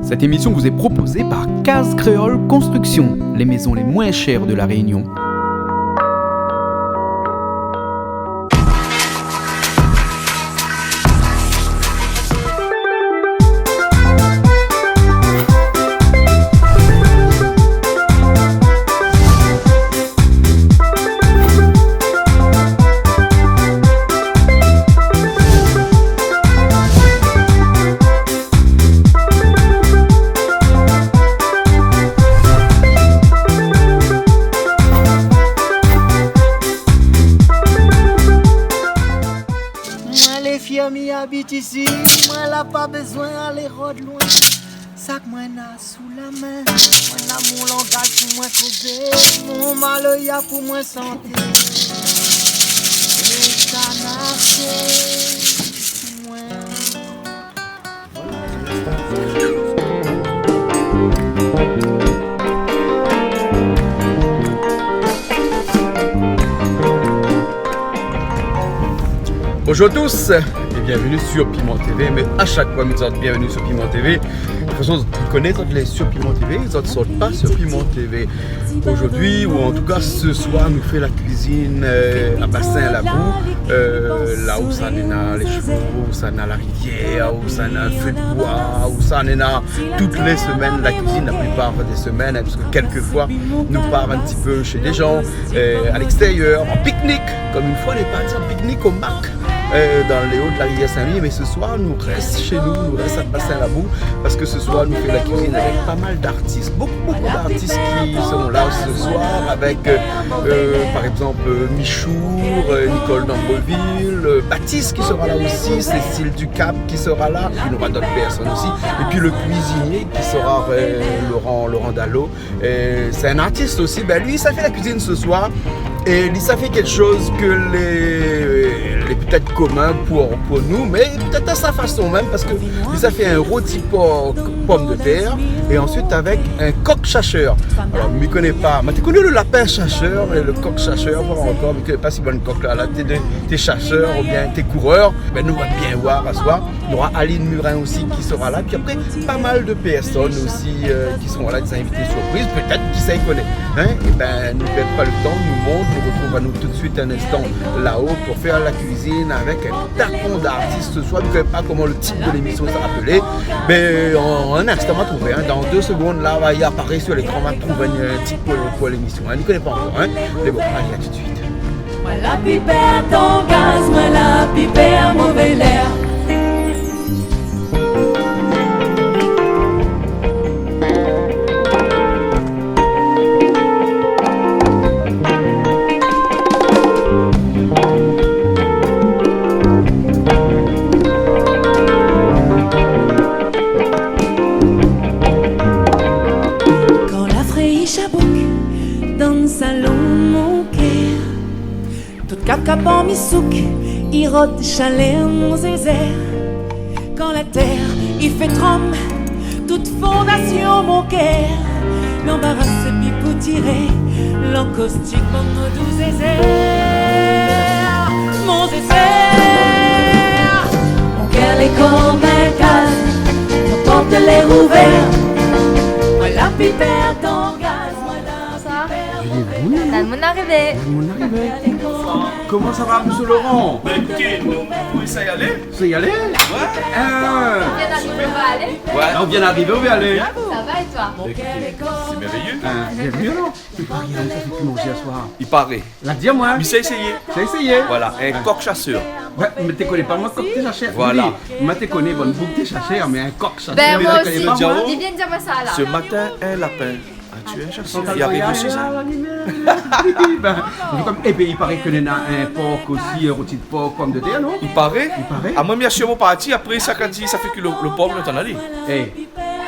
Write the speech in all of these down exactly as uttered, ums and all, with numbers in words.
Cette émission vous est proposée par Case Créole Construction, les maisons les moins chères de La Réunion. Moin lé fièr mi abit isi, moin la pa bezoin alé rod loin. Sak moin na sou la min, moin na mon langaz pou moin kozé, mon maloya pou moin santé. É sa na asé pou moin. Bonjour à tous et bienvenue sur Piment T V. Mais à chaque fois, mi di azot bienvenue sur Piment T V. De toute façon, zot i koné, zot lé sur Piment T V, zot i sort pa sur Piment T V. Aujourd'hui, ou en tout cas ce soir, nou fé la kuizine, euh, à Bassin Labou, euh, la ousa néna lé shevèl, ousa néna la rivièr, ousa néna fé d'boi, ousa néna tout lé semèn la kuizine, la plupart des semaines, hein, parce que quelquefois, nou part un petit peu chez des gens, euh, à l'extérieur, en pique-nique, comme une fois, nou la parti en pique-nique au Mac, euh, dans les Hauts de la rivière Saint-Louis, mais ce soir, nou rès chez nous, nou rès à Bassin Labou, parce que ce soir, nou fé la kuizine avec pas mal d'artistes, beaucoup, beaucoup d'artistes qui seront là ce soir, avec, euh, euh, par exemple, euh, Michour, euh, Nicole Dambreville, euh, Baptiste qui sera là aussi, Cécile Ducap qui sera là, puis nora d'autres personnes aussi, et puis le cuisinier qui sera, euh, Laurent, Laurent Dallot. Euh, c'est un artiste aussi. Ben, lui, sa fé la kuizine ce soir. É li sa fé quelque chose que lé, lé peut-être commun pour, pour nous, mais peut-être à sa façon même, parce que li sa fé un rôti porc pomme de terre, et ensuite avec un coq chasseur. Alors, mi koné pa, moin té koné le lapin chasseur, mais le coq chasseur, pa ankor, mi koné pa si bann kok la, la, té, té chasseur ou bien té coureur. Ben, nou va bien voir aswar. Nora Aline Murin aussi qui sera là. Puis après, pas mal de personnes aussi, euh, qui seront là, des invités surprises, peut-être, qui sait, koné. Hein ? Eh ben, nou perd pas le temps, nou mont, nou retrouve anou tout de suite un instant là-haut pour faire la cuisine avec un tacon d'artistes ce soir. Mi koné pa koman le titre de l'émission sera appelé, mais en un instant, nou va trouver, hein. Dans deux secondes, là, va y apparaître sur l'écran, nou va trouver un titre pour, pour l'émission, hein. Mi koné pa ankor, hein. Mais bon, allez, à tout de suite. Moin la pi pèr tangaz, moin la pi pèr mové lèr. Kan la fréi chabouk dan salon mon kèr, tout kap-kap an misouk i rod shalèr mon zézèr. Kan la tèr i fé tranm, tout fondasion mon kèr, lanbaras pi pou tiré, lankostik bann mo dou zézèr. Mon zézèr, mon kèr lé kom in kaz, mon port lé rouvèr. Moin la pi pèr tangaz, moin la pi pèr mové lèr. Demoun la arivé. Demoun la arivé. Koman sa va, monsieur Laurent ? Ben, écoutez, nou, nou sa y alé. Sa y alé ? Ouais. Ah. Nou vien d'arivé, nou va alé. Ouais. La, nou vien d'arivé, nou va alé. Sa va é toi ? Ben, écoutez, c'est merveilleux. Ah, bienvenue alors. I paré, la, sa fé pi manzé aswar. I paré. La di amoin. Mi sa éséyé. Sa éséyé. Voilà, un coq chasseur. Ouais, mé té koné pa moin, kok té chasseur. Voilà. Oui, moin té koné bann boug té chasseur, mé un coq chasseur, ben, moin osi. Li vien dir amoin sa la. Ce matin, un lapin a tué un chasseur. Li ariv osi sa. Ben, kom, é bin, i paré ke néna in pork osi, in roti de pork, pomdetèr, non ? I paré. I paré. Ah, moin, mi asir mon parti, apré sa, kan i di sa fé kui lo, lo pork, nou atann ali. É,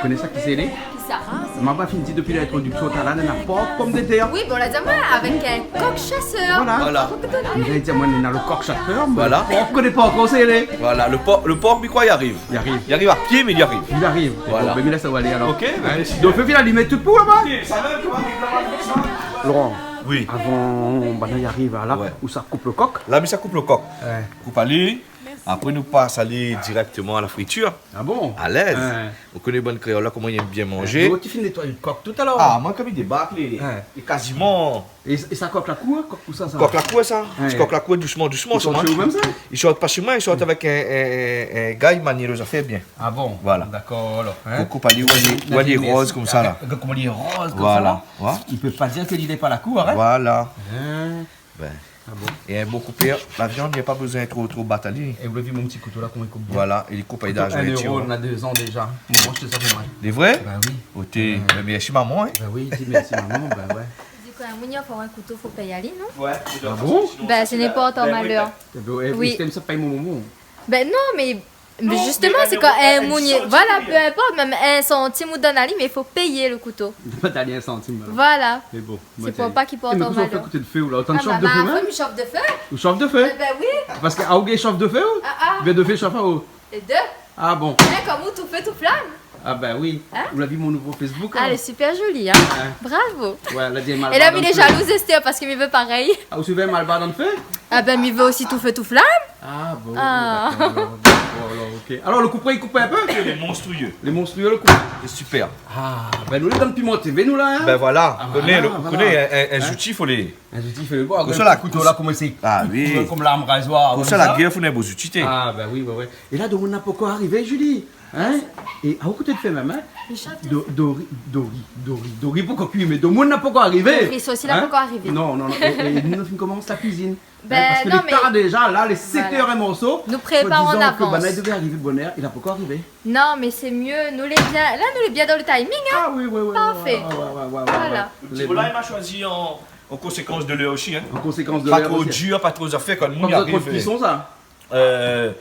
koné sa kisa i lé ? Kisa ? Ma pa fine di dopi lintrodiksion, talèr, néna pork, pomdetèr. Oui, bon, la di amoin, avèk in kok shasèr. Voilà. Voilà. Ou la di amoin, néna lo kok shasèr, mé lo pork, koné pa ankor kosa i lé. Voilà, lo pork, lo pork, mi kroi i ariv. I ariv. I ariv a pié, mé i ariv. I ariv. Voilà. Bon, bin, mi lès aou alé alor. Ok, bin, mèrsi. Donk, fé fine alimé tout pou laba. Ok, sa va, koman i lé, sa va ? Laurent, oui, avan, banna i ariv la, ouais, ou sa koup lo kok ? La, mi sa koup lo kok. Ouais. Koup ali. Apré, nou pas alé dirèkteman a la fritir. Ah bon ? Alèz. Hein. Ou koné bann kréol la, koman i èm bien manzé. Hein, donk, ou la fine nétoy lo kok talèr ? Ah, moin, kom li débark, li, li, li kaziman... É, é sa, kok la kour, kok kousa sa ? Kok la kour, sa. Hein. Kok la kour, dousman, dousman, i sort sa, shé ou mèm, sa ? I sort pa shé moin, i sort avèk in, in, in, in gars i mani lo zafèr bien. Ah bon ? Voilà. Dakor, alor, hein. Ou koup ali, ou ali, ou ali roz konmsa la. Gard koman li lé roz konmsa la. Voilà. Ouais. I pé pa dir ke li lé pa la kour, hein. Voilà. Hein. Ben. Ah bon ? É in bon koupèr, la viann, na pa bezoin tro, tro bat ali. É ou la vi mon ti kouto la, koman i koup bien. Voilà, é li koup ali dan la zourné. Kouto in éro, na dé zan déza. Moin, moin la ashté sa pou moin. Lé vré ? Ben oui. Oté, ben, mèrsi momon, hein. Ben oui, di mèrsi momon, ben ouais. Di koi, in moun i fo in kouto, fo péy ali, non ? Ouais. Ah bon ? Ben, sé ninport malèr. Ben oui, ben. Eh ben, eh, oui. Sé konmsa, péy mon momon. Ben non, mé Mé zistoman, sé kan in moun, voilà, pé inport, mèm in santim ou donn ali, mé i fo péy lo kouto. Donn ali in santim, alor. Voilà. Mé bon, sé pou pa ki port malèr. É mé kosa ou fé koté lo fé, ou la ? Ou tann shof lo fé, mèm ? Ah, ma fanm i shof lo fé. Ou shof lo fé ? Eh ben oui. Parske, ah, ou gingn shof lo fé, ou ? Ah, ah. Oubien lo fé i shof aou ? Lé dé. Ah bon. Hein, kom ou, tout fé, tout flam. Ah ben oui. Hein ? Ou la vi mon nouvo Facebook, hein ? Ah, lé super zoli, hein ? Hein ? Bravo. Ouais, la di mal. É la, mi lé zalouz, Esther, parske mi vé parèy. Ah, ou suiv mal dan lo fé ? Ah ben, mi vé osi tout fé, tout flam. Ah bon, ah, dakor, alor, dakor, alor, ok. Alor, lo koupèr, i koup in pé ? Lé monstrié. Lé monstrié, lo koupèr. Lé super. Ah, ben, nou lé dan Piment TV, nou la, hein ? Ben voilà. Ah, ou koné, voilà, lo, ou koné, in, in, in zouti, fo lé... In zouti, fo lé bon. Konmsa, la, kouto la, koman sé ? Ah oui. Konm larm razoir, konmsa. Konmsa, la gèr, fo in bon zouti, té. Ah ben oui, ouais, ouais. É la, domoun la pankor arivé, Julie. Hein ? É, ah, ou koté lo fé mèm, hein ? Li shant. Do-, Dori, Dori, Dori, Dori, pankor kui, mé domoun la pankor arivé. Doris osi la pankor arivé. Hein ? Non, non, non. É, é nou, nou komans la kuizine. Hein, ben, parske non, lé tar déza, la, lé sèt èr in morso. Voilà. Nou prépar an avans. Soi-dizan ke banna i devé arivé bonèr, li la pankor arivé. Non, mé sé myé. Nou lé bien, la, nou lé bien dan lo timing, hein. Ah oui, oui, oui, oui. Parfé. Ouais, ouais, ouais, ouais, ouais. Voilà. Lo ti volay, ma shoizi an, an konsékans de lèr osi, hein. An konsékans de lèr osi. Pa tro dir, pa tro zafèr, kan moun i ariv. Pa bezoin tro de kuison, sa. Euh,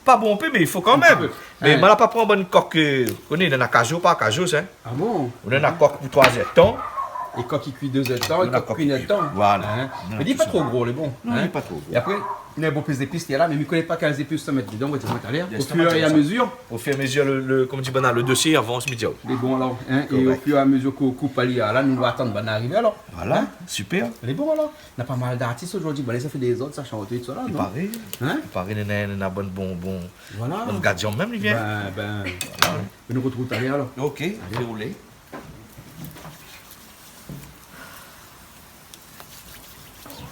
pa bonpé, mé i fo kan mèm. In ti pé. Mé moin la pa pran bann kok, euh, ou koné, néna kazo, pa kazo, hein. Ah bon ? Néna kok pou troi zèr d'tan. É kok i kui dé zèr d'tan, é kok i kui in èr d'tan. Voilà. Hein ? Mé li lé pa tro gro, lé bon. Non, li lé pa tro gro. É apré, néna bonpé zépis la, mé mi koné pa kèl zépis sa mèt dedan, ou va di amoin talèr. Au fur et à mesure. Au fur et à mesure, lo, lo, koman i di, banna, lo dosié i avans, mi di aou. Lé bon, alor, hein, é au fur et à mesure k'ou koup ali la, nou va atann banna arivé, alor. Voilà, super. Hein ? Lé bon, alor. Na pa mal d'artis zordi, bon, sa i fé dé zot, sa i shant, tousa la, non ? I paré. Hein ? I paré, néna, néna bann bon, bon. Voilà. Bann gadian mèm, li vien. Ben, ben, ben, nou artrouv talèr, alor. Ok, alé. Déroulé.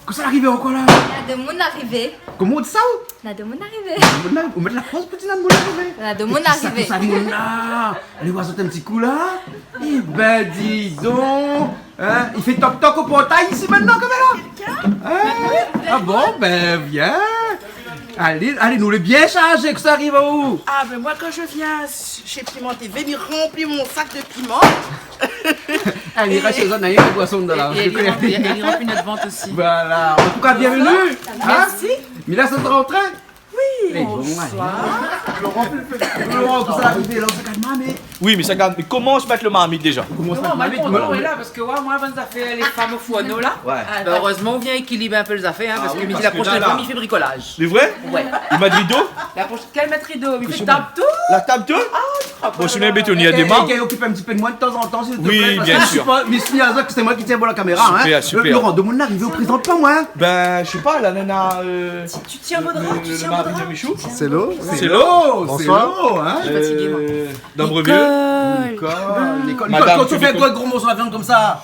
Kosa la arivé ankor la ? Na domoun arivé. Koman ou di sa, ou ? Na domoun arivé. Domoun la, ou mèt la poz pou di na domoun arivé. Na domoun arivé. Mé kisa, kisa, domoun la ? Alé oir azot in ti kou la. Eh ben, di don. Hein ? I fé tok-tok o portay isi mintnan, koméla ? Hein ? Ah bon, ben, vien. Alé, alé, nou lé bien sharzé, kosa i ariv aou ? Ah, ben, moi, quand je viens chez Piment TV, mi ranpli mon sak de piman. Ah, mi rès shé zot, na in boison dedan la. Et, et il remplit, et il remplit notre ventre aussi. Voilà. En tout cas, bienvenue. Bonsoir. Hein ? Merci. Mi lès azot rantré. Oui. Eh, bonsoir. Laurent, Laurent, kosa i ariv la, sa gard, mé... Oui, mé sa gard, mé komans mèt lo marmit déza. Komans mèt lo marmit, non, voilà. Parske, ouais, moin, bann zafèr, lé fanm o fourno la. Ouais. Ben, erèzman, ou vien ékilib in pé lé zafèr, hein, parske mi di la proshèn foi, mi fé brikolaz. Ah oui, parske la, la... Lé vré ? Ouais. Li mèt rido ? La prosh-, kèl mèt rido ? Mi fé tab tout. La tab tout ? Ah, bon, si ou néna in bétonièr, démar. Eh, eh, okip in ti pé de moin de tanzantan, s'il te plaît, parske mi suiv pa, mi suiv pa, sé moin ki tien bon la kaméra, hein. Oui, bien sûr. Super, super. Laurent, domoun la arivé, ou prézant pa amoin. Ben, mi sé pa, la nana, euh, Tu tiens, Vaudrin, tu tiens, Vaudrin. Le, le, le mari de Michou. Célo. Célo, bonsoir. Célo, hein. Je suis fatiguée, moi. Euh, Nicole. Nicole, Nicole. Madame, Nicole, tu fais quoi, gros morceau de viande comme ça ?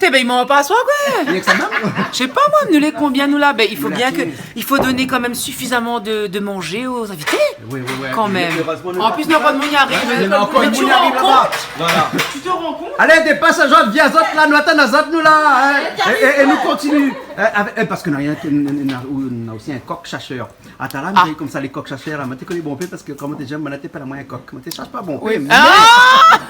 Té, ben, i manz pa aswar, koi. Rienk sa mèm ? Mi sé pa, moin, nou lé konbien, nou, la ? Ben, i fo bien ke, i fo doné kan mèm sifizaman de, de manzé o zinvité. Oui, oui, oui. Kan mèm. Erèzman, nou... An plis, nou na pa de moun i ariv. Hein ? Néna ankor in moun i ariv laba. Mé tu te rends compte ? Voilà. Tu te rends compte ? Alé, dépasé, azot, vien azot la, nou atann azot, nou la, hein. É, é, é nou kontinié. Euh, avèk, euh, parske na, na, na, na osi in kok shashèr. Atann la, mi di konmsa, lé kok shashèr la, moin té koné bonpé parske kan moin té jenn, moin té apèl amoin in kok. Moin té sharz pa bonpé, mé... Ah !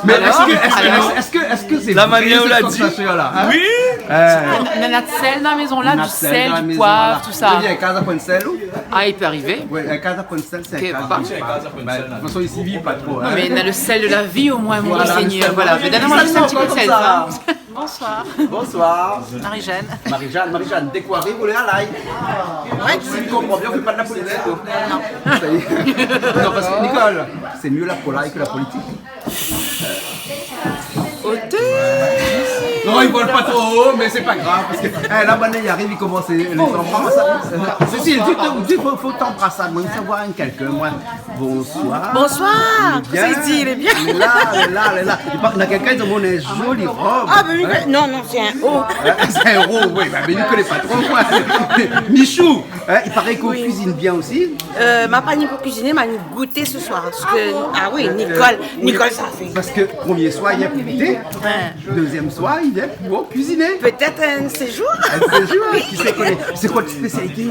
Mé èske, èske, èske, èske sé vré, sé kok shashèr la, hein ? Oui. Euh, nana de sèl dan la mézon la, du sel, du poivre, tout ça. Nana de sèl dan la mézon la. Ou vien kaz, na poin de sèl, ou ? Ah, i pé arivé. Ouais, in kaz na poin de sèl, sé in kaz na poin de sèl. Ok, pa. Ben, de tout fason, isi i viv pa tro, hein. Non, mé nana le sel de la vie, au moins, mon Seigneur. Voilà. Mé donn amoin zis in ti kou de sèl, sa. Bonsoir. Bonsoir. Marie-Jeanne. Marie-Jeanne, Marie-Jeanne, dé k'ou ariv, ou lé a lay. Ouais. Si ou konpran bien, ou fé pa de la politik, koi. Non. Sa i lé. Non, parske, Nicole, sé myé la polay ke la politik. Oté. Non, I vol pa tro o, mé sé pa grav, parske, é, la, banna i ariv, i komans, lé zanfan, sa. Cécile, di, di, fo, fo tanbras amoin, mi sa voir in kèlkin, moin. Bonsoir. Bonsoir. Lé bien. Kosa i di, lé bien. Lé la, lé la, lé la. I paré, na kèlkin i di, moin néna in zoli rob. Ah, ben oui, non, non, sé in o. Sé in o, oui, ben, mé mi koné pa tro, moin. Michou, in, i paré ou kuizine bien osi. Euh, ma pa ni pou kuiziné, ma ni gouté se soir. Parske, ah oui, Nicole, Nicole sa fé. Parske promié soir, i vien pou gouté. Ouais. Dezièm soir, i vien pou kuiziné. Pétèt in séjour. In séjour, oui. Kisa i koné ? Sé koi out spésialité ?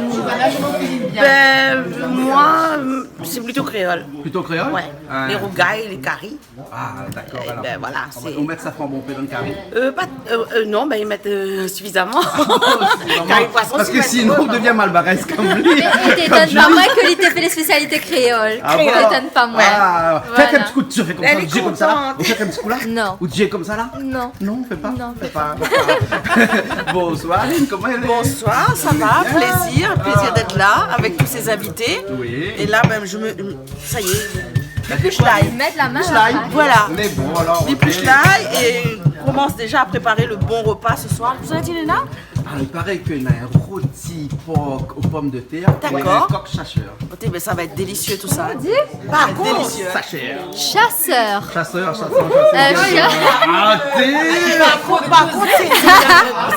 Ben, moin, sé plito kréol. Plito kréol ? Ouais. Ah. Lé rougay, lé kari. Ah, dakor, alor. Ben voilà, sé... Ou mèt safran bonpé dann kari ? Euh, pa, euh, euh, non, ben, i mèt, euh, sufizaman. Sufizaman. Kari poison, parske sinon, ou devien malbarès konm li. Mé i étonn pa moin ke li té fé lé spésialité kréol. Ah bon ? I étonn pa moin. Ah, fé in ti kou de, fé konmsa, ou fé konmsa la. Ou fé in ti kou la. Non. Ou fé konmsa la. Non. Non, fé pa. Non, fé pa. Bonsoir, Aline, koman i lé ? Bonsoir, ça va, plaisir, plaisir d'être là avec tous ces invités. Oui. Et là, ben, je me, ça y est, mi éplush l'ail. Mèt la min a la pat. Voilà. Mé bon, alor, mi éplush l'ail et commence déjà à préparer le bon repas ce soir. Vous avez dit, Léna ? Ah, i paré ke néna in roti por o pomdetèr é in kok shasèr. Dakor. Ok, ben ça va être délicieux tout ça. Koman i di ? Par kont, délicieux. Shasèr. Shasèr. Shasèr, shasèr, shasèr. Euh, shasèr. Arrêtez. Par kont, par kont, sé, sé,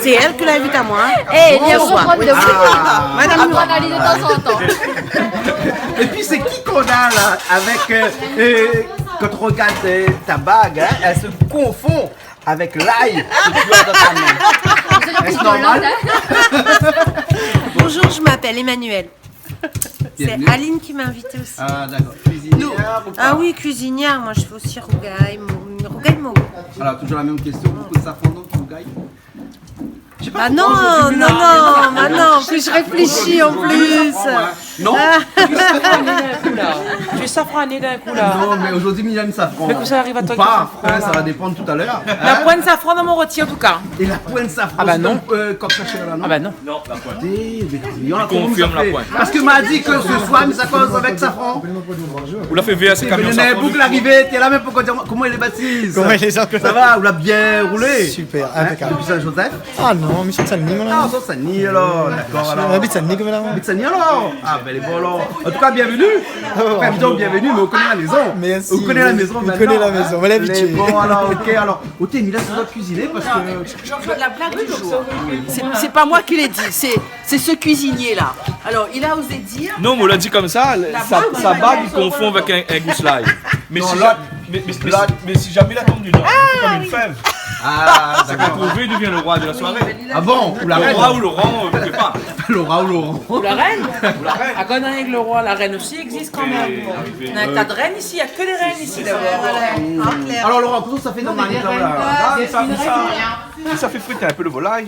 sé èl ki la invit amoin, in. Eh, li aprann de... Bonsoir. Ah. Madame Noir. Aprann ali de tan an tan. Épi, sé ki k'ou na la, avèk, euh, euh, kan ou rogard, euh, ta bag, in, èl i konfon avèk l'ail ke ou na dann ta min. Vous êtes... Est-ce normal ? Hein ? Bonjour, je m'appelle Emmanuelle. Bienvenue. C'est Aline qui m'a invitée aussi. Ah, d'accord. Cuisinière ou pas ? Ah oui, cuisinière. Moi, je fais aussi rougail, mo-, rougail mogo. Alors, toujours la même question. Beaucoup de safran dans le rougail ? Bah non, non, non, bah non, puis je réfléchis en plus. Non. Ah. Tu es safrané d'un coup, là. Tu es safrané d'un coup, là. Non, mais aujourd'hui, Mylène, safran. Mais que ça arrive à toi, ou pas, hein, ça va dépendre tout à l'heure. Hein ? Na poin safran dan mon roti, en tout cas. É la poin safran, ah bah non, euh, kok shasèr la, non ? Ah bah non. Non, la poin. Té, mé, mé, confirme la poin. Parske ma di ke se soir, mi sa koz avèk safran. Ou la fé vèr, sé kamion safran. Boug la arivé, té la mèm pou dir koman i lé, Baptiste. Koman i lé, sa va, ou la bien roulé ? Super, impeccable. Hein ? Depuis Saint-Joseph ? Ah non, mi sort Saint-Denis, moin, la. Ah, ou sort Saint-Denis, alor. D'accord, alor. Ou abit Saint-Denis, koméla ? Abit Saint-Denis, alor. Ah, ben, lé bon, alor. En tout cas, bienvenue. Enfin, disons bienvenue, mais on connaît la maison. Merci. Ou koné la maison, hein. Ou koné la maison, voilà, lé bon, alor, ok, alor. Ou té, mé la, sé zot ki kuizine, parske... Je, je, je, la blague du jour. C'est, c'est pas moi qui l'ai dit, c'est, c'est ce cuisinier-là. Alors, il a osé dire... Non, mé ou la di konmsa, sa, sa bag i konfon avèk in, in gous lay. Non, si ja-, lot. Mé, mé, mé, mé si jamé la tonm du nord, sé konm in fèv. Ah, dakor. Sa kan trouvé, i devien le roi de la soirée. Ah bon ? Ou la rèn. Le roi ou le roi, euh, kèk par. Le roi ou le rèn. Ou la rèn. Ou la rèn. Ah, kan avèk le roi, la rèn osi i égzis kan mèm. Néna in ta de rèn isi, na ke dé rèn isi, dabor. Alor, Laurent, kosa ou sa fé dan Marie, la ? Ah, sa, sa, sa fé frit in pé le volay.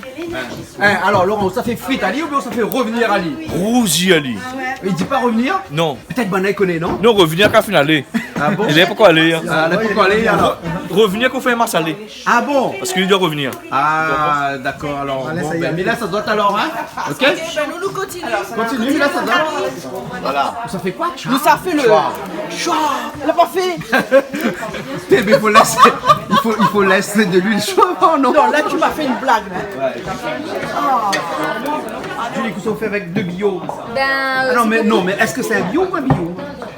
Hein, alor, Laurent, ou sa fé frit ali oubien ou sa fé revenir ali ? Rouzi ali. I di pa revenir ? Non. Pétèt banna i koné, non ? Non, revenir kan fine alé. Ah bon ? É la, poukoué alé, hein ? Ah, la, poukoué alé, alor ? Revenir kan ou fé in masalé. Ah bon ? Parske li doi revenir. Ah, dakor, alor. Alé, bon, sa y est, ben, mé la, sa zot alor, hein ? Ok ? Ok, ben, nou, nou kontinié. Kontinié, mé la, sa zot. Voilà. Sa fé koi ? Nou sa fé le... Chouar. Chouar. La pa fé. Té, mé fo lès, i fo, i fo lès de luil sho avan, non ? Non, là, tu m'as fait une blague, là. Ouais. Ah. Julie, kosa ou fé avèk de bio ? Ben, euh, non, mé, non, mé èske sé in bio ou in bio ?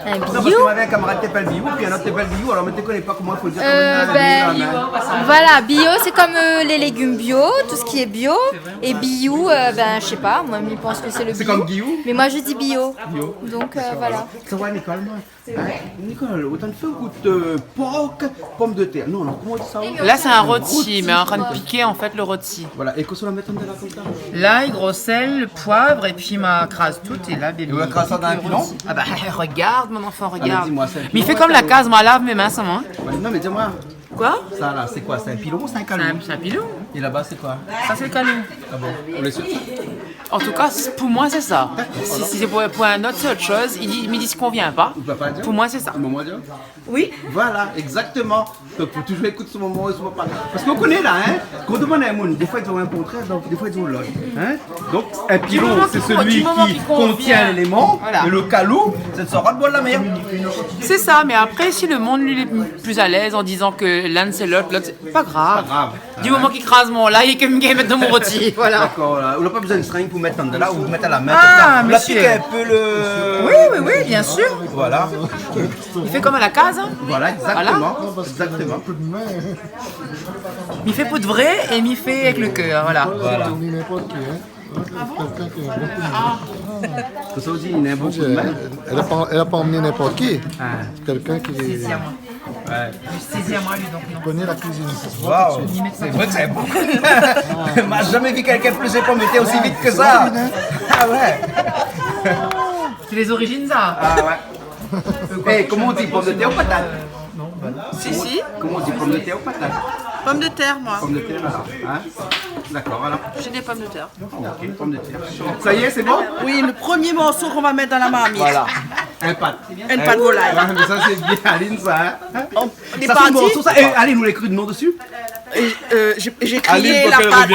In bio. Non, parske moin navé in kamarad té apèl Bio, pi in lot té apèl Bio, alor moin té koné pa koman i fo dir. Euh, ben, voilà, bio, c'est comme, euh, les légumes bio, tout ce qui est bio. Et bio, euh, ben, je sais pas, moi, je pense que c'est le bio. C'est comme Guillou. Mais moi, je dis bio. Bio. Donc, euh, voilà. Sa va, Nicole, moin ? Hein ? Nicole, ou té fé in kou de, euh, por, pomdetèr. Non, non, koman i di sa ? Là, c'est un rôti, mais en train de piquer, en fait, le rôti. Voilà, é kosa ou la mèt andan la konmsa ? L'ail, gro sèl, poiv, épi ma kraz tout, é la, bébé, i kraz sa dan in pilon ? Ah bah, regarde, mon enfant, regarde. Ah, mais dis-moi, c'est un pilon ou un calot ? Mais fais comme la case, moi, lave mes mains seulement, hein. Ouais, non, mais dis-moi. Quoi ? Sa la, sé koi ? Sé in pilon ou sé in kalot ? C'est un, c'est un pilon. É laba, sé koi ? Ça, c'est le calot. Ah bon ? Ou lé sir ? En tout cas, c'est, pour moi, c'est ça. D'accord, alors. Si, si c'est pour, pour un autre, c'est autre chose. Il dit, mais il dit ce qu'on vient pas. Ou pé pa dir ? Pour moi, c'est ça. Maman, dire ? Oui. Voilà, exactement. Donk, fo toujour ékout son momon é son papa. Parske ou koné la, hein, kan ou demann in moun, défoi i di in kontrèr, donk défoi i di lot, hein. Donk, in pilon, sé sélui ki kontien léléman, é le kalot, sé de sort bor la mèr. C'est ça, mais après, si le monde, lui, il est plus à l'aise en disant que l'un c'est l'autre, l'autre c'est, pas grave. Pas grave. Du moment qu'il crase Mon lay ke mi mèt dan mon roti, voilà. Dakor, voilà. Ou na pa bezoin de sring pou mèt andan la, ou mèt a la min, ah, konmsa. Ou la mésyé. Pik in pé le... Oui, oui, oui, bien sûr. Voilà. I fé konm a la kaz, hein. Voilà, exactement. Voilà. Exactement. Mi fé pou de vré é mi fé avèk le kèr, voilà. Voilà. Sé tou. Ni n'importe qui, hein. Quelqu'un qui a beaucoup de main. Konmsa osi, li na bonpé de min. Èl la pa, èl la pa amené n'importe qui. Ah. Quelqu'un qui... Sé bien, moin. Ouais. Sé bien, moin, li, donk, non. Koné la kuizine. Waouh, sé vré ke sé bon. Ma zamé vi kèlkin plézé pomdetèr osi vit ke sa. Ah ouais. Sé lé zorizine, sa. Ah ouais. Eh, koman i di, pomdetèr ou patat ? Si, si. Koman i di, pomdetèr ou patat ? Pomme de terre, moi. Pomdetèr, alor, hein ? Dakor, alor. J'ai des pommes de terre. Ok, pomdetèr. Sa i lé, sé bon ? Oui, le premier morceau qu'on va mettre dans la marmite. Voilà. In pat. In pat volay. Ouais, mé sa sé bien, Aline, sa, hein ? Sa sé in morso, sa. Eh, Aline, ou la ékri le nom desi ? Et, euh, j'ai, j'ai crié la patte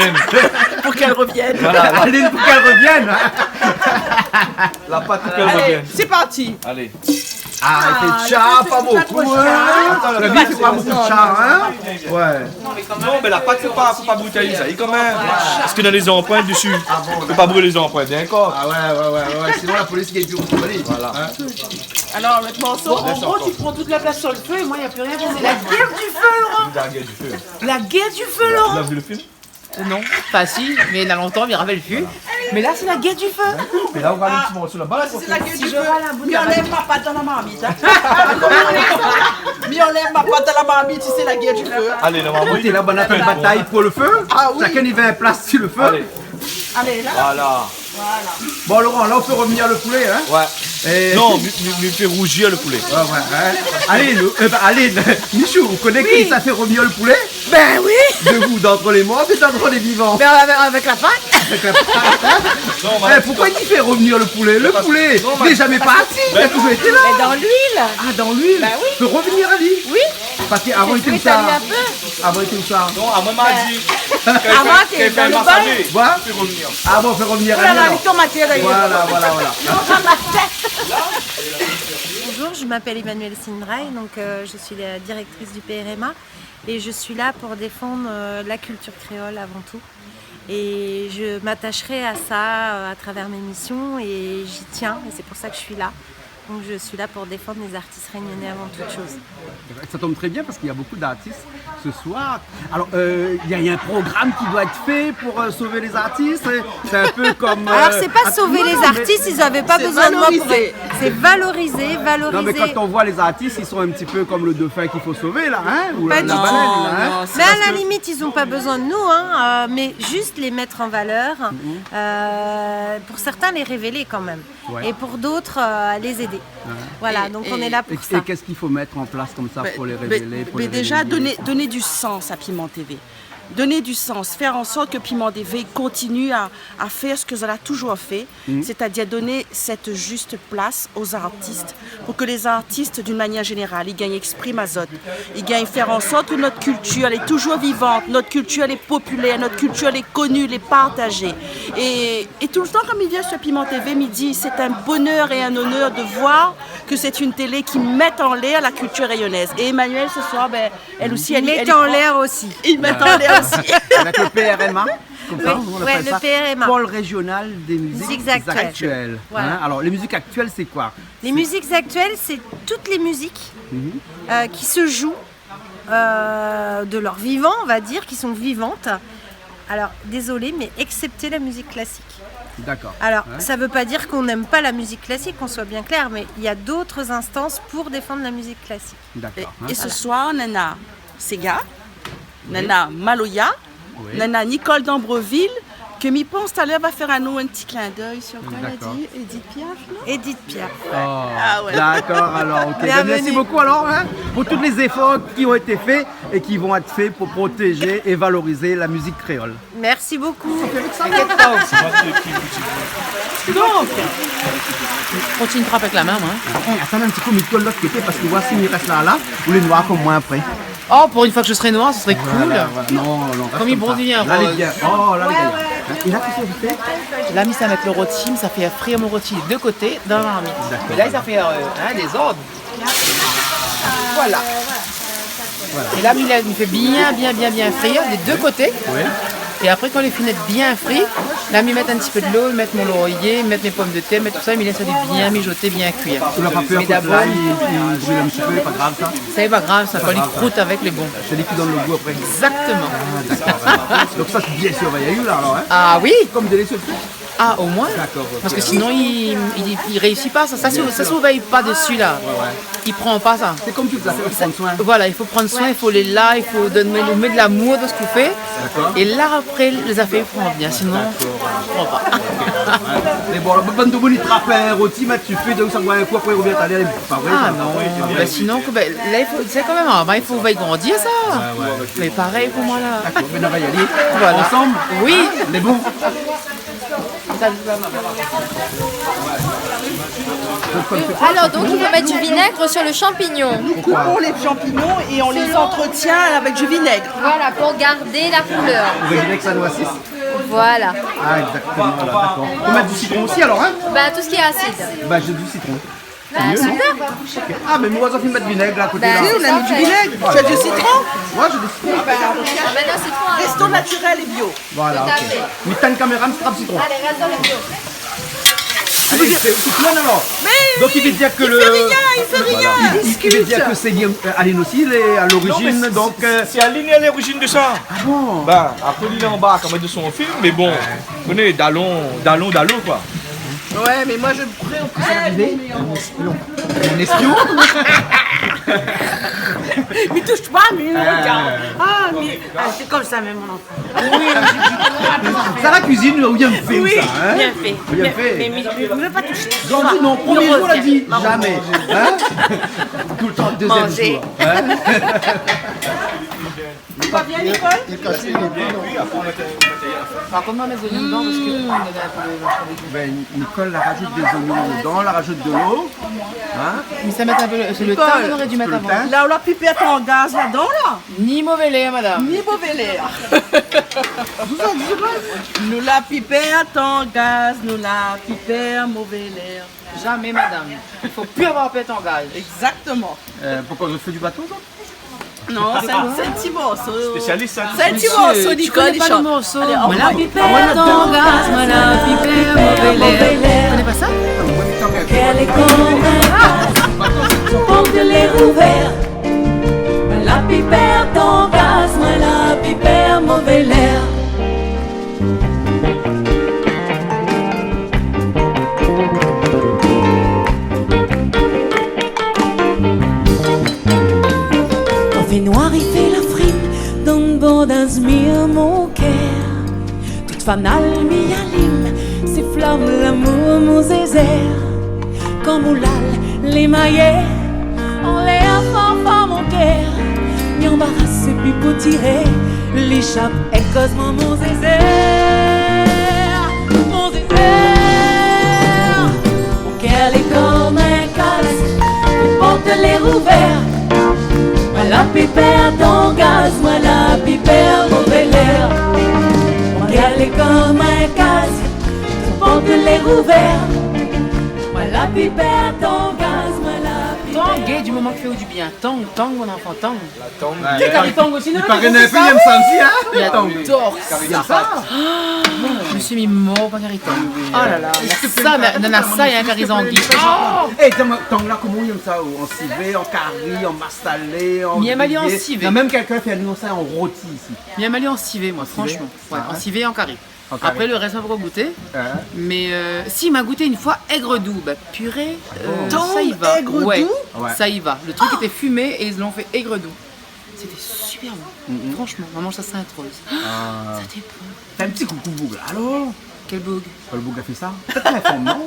pour qu'elle revienne. Aline, pou k'èl revièn. Voilà, la. Aline, pou k'èl revièn. La patte pou k'èl revièn. Allez, c'est parti. Allez. Ah, i fé tcha, pa bonpé, hein. Atann, la patte, sé pa bonpé tcha, hein. Ouais. Non, mé la patte, fo pa, fo pa boutayé sa. I lé kan mèm. Parske dan lé zanprint desi. Fo pa bril lé zanprint, dakor ? Ah ouais, ouais, ouais, ouais. Sinon la polis i gingn di ou, alé. Voilà. Hein ? Alors, le morceau, en gros, tu prends toute la place sur le feu et moi, il y a plus rien. C'est la guerre du feu, Laurent. La guerre du feu. La guerre du feu, Laurent. Ou la vi le film ? Euh, non. Enfin, si, mé na lontan, mi rapèl pi. Mé la, sé la guerre du feu. Mé la, ou ral in ti morso laba. Ah, c'est la guerre du feu. Mi anlèv ma pat dan la marmit, hein. Mi anlèv ma pat dan la marmit, sé la guerre du feu. Allez, la marmit. Koté la, banna fé batay pou le feu. Ah oui. Shakinn i vien in plas si le feu. Allez. Allez, la. Voilà. Voilà. Bon, Laurent, la, ou fé revenir le poulé, hein ? Ouais. Non, mi, mi, mi fé rouzir le poulé. Ouais, ouais, hein. Aline, euh, bah, Aline, Michou, ou koné kisa i fé revenir le poulé ? Ben oui. Debout d'entre les morts, mais d'entre les vivants. Ben, avec, avec la patte. Avec la patte. Non, mais... Eh, pourquoi i fé revenir le poulé ? Le poulé, non, mais... Lé zamé parti, li la touzour été la. Mais dans l'huile. Ah, dans l'huile. Ben oui. Fé revenir ali. Oui. Parske avan, li té konmsa. Fé frit ali in pé. Avan, li té konmsa. Non, amoin, ma di, kan i fé, kan i fé in masalé, fé revenir. Ouais. Ah bon, fé revenir ali, alor. Oh là là, les tomates, là, il est... Voilà, voilà, voilà. Bonjour, je m'appelle Emmanuelle Sindray, donc, euh, je suis la directrice du P R M A et je suis là pour défendre, euh, la culture créole avant tout. Et je m'attacherai à ça, euh, à travers mes missions et j'y tiens et c'est pour ça que je suis là. Donc je suis là pour défendre les artistes réunionnais avant toute chose. Ça tombe très bien parce qu'il y a beaucoup d'artistes ce soir. Alors, euh, il y a, il y a un programme qui doit être fait pour, euh, sauver les artistes. C'est, c'est un peu comme, euh... Alors, c'est pas sauver les artistes, ils avaient pas besoin de moi pour... Attends, mais c'est valoriser. C'est valoriser, valoriser. Non, mais quand on voit les artistes, ils sont un petit peu comme le dauphin qu'il faut sauver, là, hein, ou la, la baleine, là, hein. Pas du tout. Non, non, c'est parce que... Mais à la limite, ils ont pas besoin de nous, hein, euh, mais juste les mettre en valeur, euh, pour certains, les révéler quand même. Ouais. Et pour d'autres, euh, les aider. Ouais. Voilà, donc on est là pour ça. Et, et qu'est-ce qu'il faut mettre en place comme ça pour les révéler, pour les révéler ? Ben, ben, ben, déjà, donner, donner du sens à Piment T V. Donner du sens, faire en sorte que Piment T V continue à, à faire ce que zot la toujours fait, c'est-à-dire donner cette juste place aux artistes, pour que les artistes, d'une manière générale, i gingn exprim azot, i gingn faire en sorte que notre culture, elle est toujours vivante, notre culture, elle est populaire, notre culture, elle est connue, elle est partagée. Et, et tout le temps, kan mi vien sur Piment T V, mi di, c'est un bonheur et un honneur de voir que c'est une télé qui met en l'air la culture réunionnaise. Et Emmanuelle, ce soir, ben, elle aussi, elle, elle y croit. Met en l'air aussi. I mèt an lèr osi. Avec le P R M A, comme ça, on appelle ça, le P R M A. Oui, ouais, le Pôle régional des musiques actuelles. Musiques actuelles. Voilà. Hein, alors, les musiques actuelles, c'est quoi ? Les musiques actuelles, c'est toutes les musiques, euh, qui se jouent, euh, de leur vivant, on va dire, qui sont vivantes. Alors, désolé, mais excepté la musique classique. D'accord. Alors, ça veut pas dire qu'on n'aime pas la musique classique, qu'on soit bien clair, mais il y a d'autres instances pour défendre la musique classique. D'accord. Et, hein, et ce soir, nana séga, nana maloya, nana Nicole Dambreville, ke mi pans talèr va fé anou in ti clin d'œil sur, koman i di, Edith Piaf, non ? Edith Piaf. Oh, d'accord, alors, ok. Bienvenue. Ben, merci beaucoup, alors, hein, pour tous les efforts qui ont été faits et qui vont être faits pour protéger et valoriser la musique créole. Merci beaucoup. T'inquiète pas, on s'y va. Donc, kontinié trap avèk la min, moin. Eh, atann in ti kou, mi kol lot koté, parske voici, mi rès la, la, ou lé noir konm moin apré. Oh, pour une fois que je serai noir, ce serait cool. Voilà, voilà. Non, non, reste comme ça. Comme il bondit bien, Rose. Là, il est bien. Oh, là, il est bien. Et là, qu'est-ce que vous faites ? Là, mi sa mèt le roti, mi sa fé frir mon roti de koté dan la marmit. D'accord. Et là, ça fait, euh, hein, désordre. Voilà. É la, mi lès, mi fé bien, bien, bien, bien frir dé dé koté. Oui. É apré, kan lé fine bien fri, la, mi mèt in ti pé dolo, mi mèt mon lorié, mi mèt mé pomdetèr, mi mèt tousa, mi lès ali bien mijoté, bien kui. Ou la pa pèr ke la, li, li bril in ti pé, lé pa grav sa ? Sa lé pa grav sa, kan li krout avèk, lé bon. Sé li ki donn lo gou apré. Exactement. Ah, dakor, dakor. Donk sa, sé bien sirvéyé la, alor, hein ? Ah oui. Kom dé lé sirvéyé. Ah, au moins. Dakor, ok. Parske sinon, li, li, li réisi pa, sa. Sa, si, sa, si ou vèy pa desi, la, li pran pa, sa. Sé kom tout zafèr, fo pran soin. Voilà, i fo pran soin, i fo lé la, i fo donn, mèt, mèt de lamour dan sak ou fé. Dakor. É la, apré, lé zafèr i pran bien, sinon, i pran pa. Dakor. Mé bon, la, bann domoun i trap in roti, mèt su fé, donk sa, ouais, in kou, apré, i revien talèr, lé pa vré, sa. Ah non, bin sinon, bin, la, i fo, sé kan mèm, ah, bin, i fo vèy grandir, sa. Ouais, ouais. Mé parèy pou moin, la. Dakor, mé nou va y alé ansanm. Voilà. Oui. Hein ? Lé bon. Alors, donc, il faut mettre du vinaigre sur le champignon. Nous coupons les champignons et on les entretient avec du vinaigre. Voilà, pour garder la couleur. Ou vé dir ke sa nou asiz ? Voilà. Ah, exactement, voilà, dakor. Ou mèt du sitron osi, alor, hein ? Bah, tout ce qui est acide. Bah, j'ai du citron. Bah, super. Ah, mé moin, sa fine mèt vinèg la, koté la. Bah, c'est parfait. Si, on a mis du vinaigre. Tu as du citron ? Moin, j'ai du citron. Ah, bah, non, citron, hein. Restons naturels et bio. Voilà, ok. Tout à fait. Mi tann kaméra, mi trap sitron. Allez, reste dans le bio. Alé, sé, sé plin, alor. Donk, i vé dir ke le, i fé rien, i fé rien. Voilà. I, i vé dir ke sé lié, euh, Aline osi, lé a l'origine, donk, euh... Non, mé sé, sé, sé Aline lé a l'origine de sa. Ah bon ? Bin, apré, li lé anba, kan mèm, de son film, mé bon, ou koné, dalon, dalon, dalon, koi. Ouais, mais moi, je préoccupe. Un espion. Un espion ? Mais touche pas, mais il me regarde. Ah, mais, ah, c'est comme ça, même, mon enfant. Oui, oui. Sa, la kuizine, ou bien fé, oui, sa, hein ? Bien fait. Bien fait. Mais, mais, mais, mais pas toucher. Jean-Louis, non, premier jour, la di jamais, hein ? Tout le temps, deuxième jour, hein ? Manger. Ou pa vien, Nicole ? Li kas lé pli, non ? Par kont, moin, mi mèt zonion dedan parske... Mm. Bin, Nicole la rajout dé zonion dedan, la rajout dolo. Hein ? Mé sa, mèt in pé le, sé le tin, ou noré di mèt avan. Nicole, in ti pé le tin. La, ou la pi pèr ton gaz ladan, la. Ni mové lèr, madam. Ni mové lèr. Zot i di, nou la pi pèr ton gaz, nou la pi pèr mové lèr. Jamais, madam. I fo pi avoir pèr ton gaz. Exactement. Euh, poukoi zot i fé du bato, sa ? Non, c'est un, c'est un petit morceau. Spécialiste, hein. C'est un petit morceau, Nicole, il chante. Monsieur, tu connais pas le morceau ? Allez, au revoir. Moin la pi pèr ton gaz, moin la pi pèr mové lèr. Vous connaissez pas ça ? Kèr lé konvink, port lé rouvèr. Moin la pi pèr ton gaz, moin la pi pèr mové lèr. Kan fé noir, i fé la frim, dann bord azmir mon kèr. Tout fanal mi alim, sé flam lamour mon zézèr. Kan moulal lé mayé, anlèr fanfar mon kèr. Mi anbaras, sé pi pou tiré, li shap èk koz moin mon zézèr. Mon zézèr. Mon kèr lé konm in kaz, port lé rouvèr. Moin la pi pèr ton gaz, moin la pi pèr mové lèr. Mon kèr lé konm in kaz, port lé rouvèr. Moin la pi pèr ton gaz, moin la pi pèr. Tang, gé, du moment ki fé aou du bien. Tang, tang, mon enfant, tang. La tang. Ouais, kari tang osi, non ? I paré néna in pé, i èm sa osi, hein ? La tang. J'adore ça. I èm sa. Monsieur, mi mor pa kari tang. Oh là là, sa, na, na sa, hein, kari zangi. Oh ! Eh, tang, tang la, koman i èm sa, oh, an sivé, an kari, an masalé, an griyé ? Mi èm ali an sivé. Na mèm kèlkin i fé anou sa an roti isi. Mi èm ali an sivé, moin, franchement. An sivé ? Ouais, an sivé, an kari. Ok. Apré, le rès, ma pankor gouté. Hein ? Mé, euh, si, ma gouté in foi aigre-doux. Bah, purée, euh, sa i va. Ah bon ? Tang aigre-doux ? Ouais, sa i va. Le truc était fumé et ils l'ont fait aigre-doux. C'était super bon. Mhm. Franchement, ma manz sa Sainte-Rose. Ah. C'était bon. Fé in ti koukou boug la, alor ? Kèl boug ? Kèl boug la fé sa ? Pétèt la fanm, non ?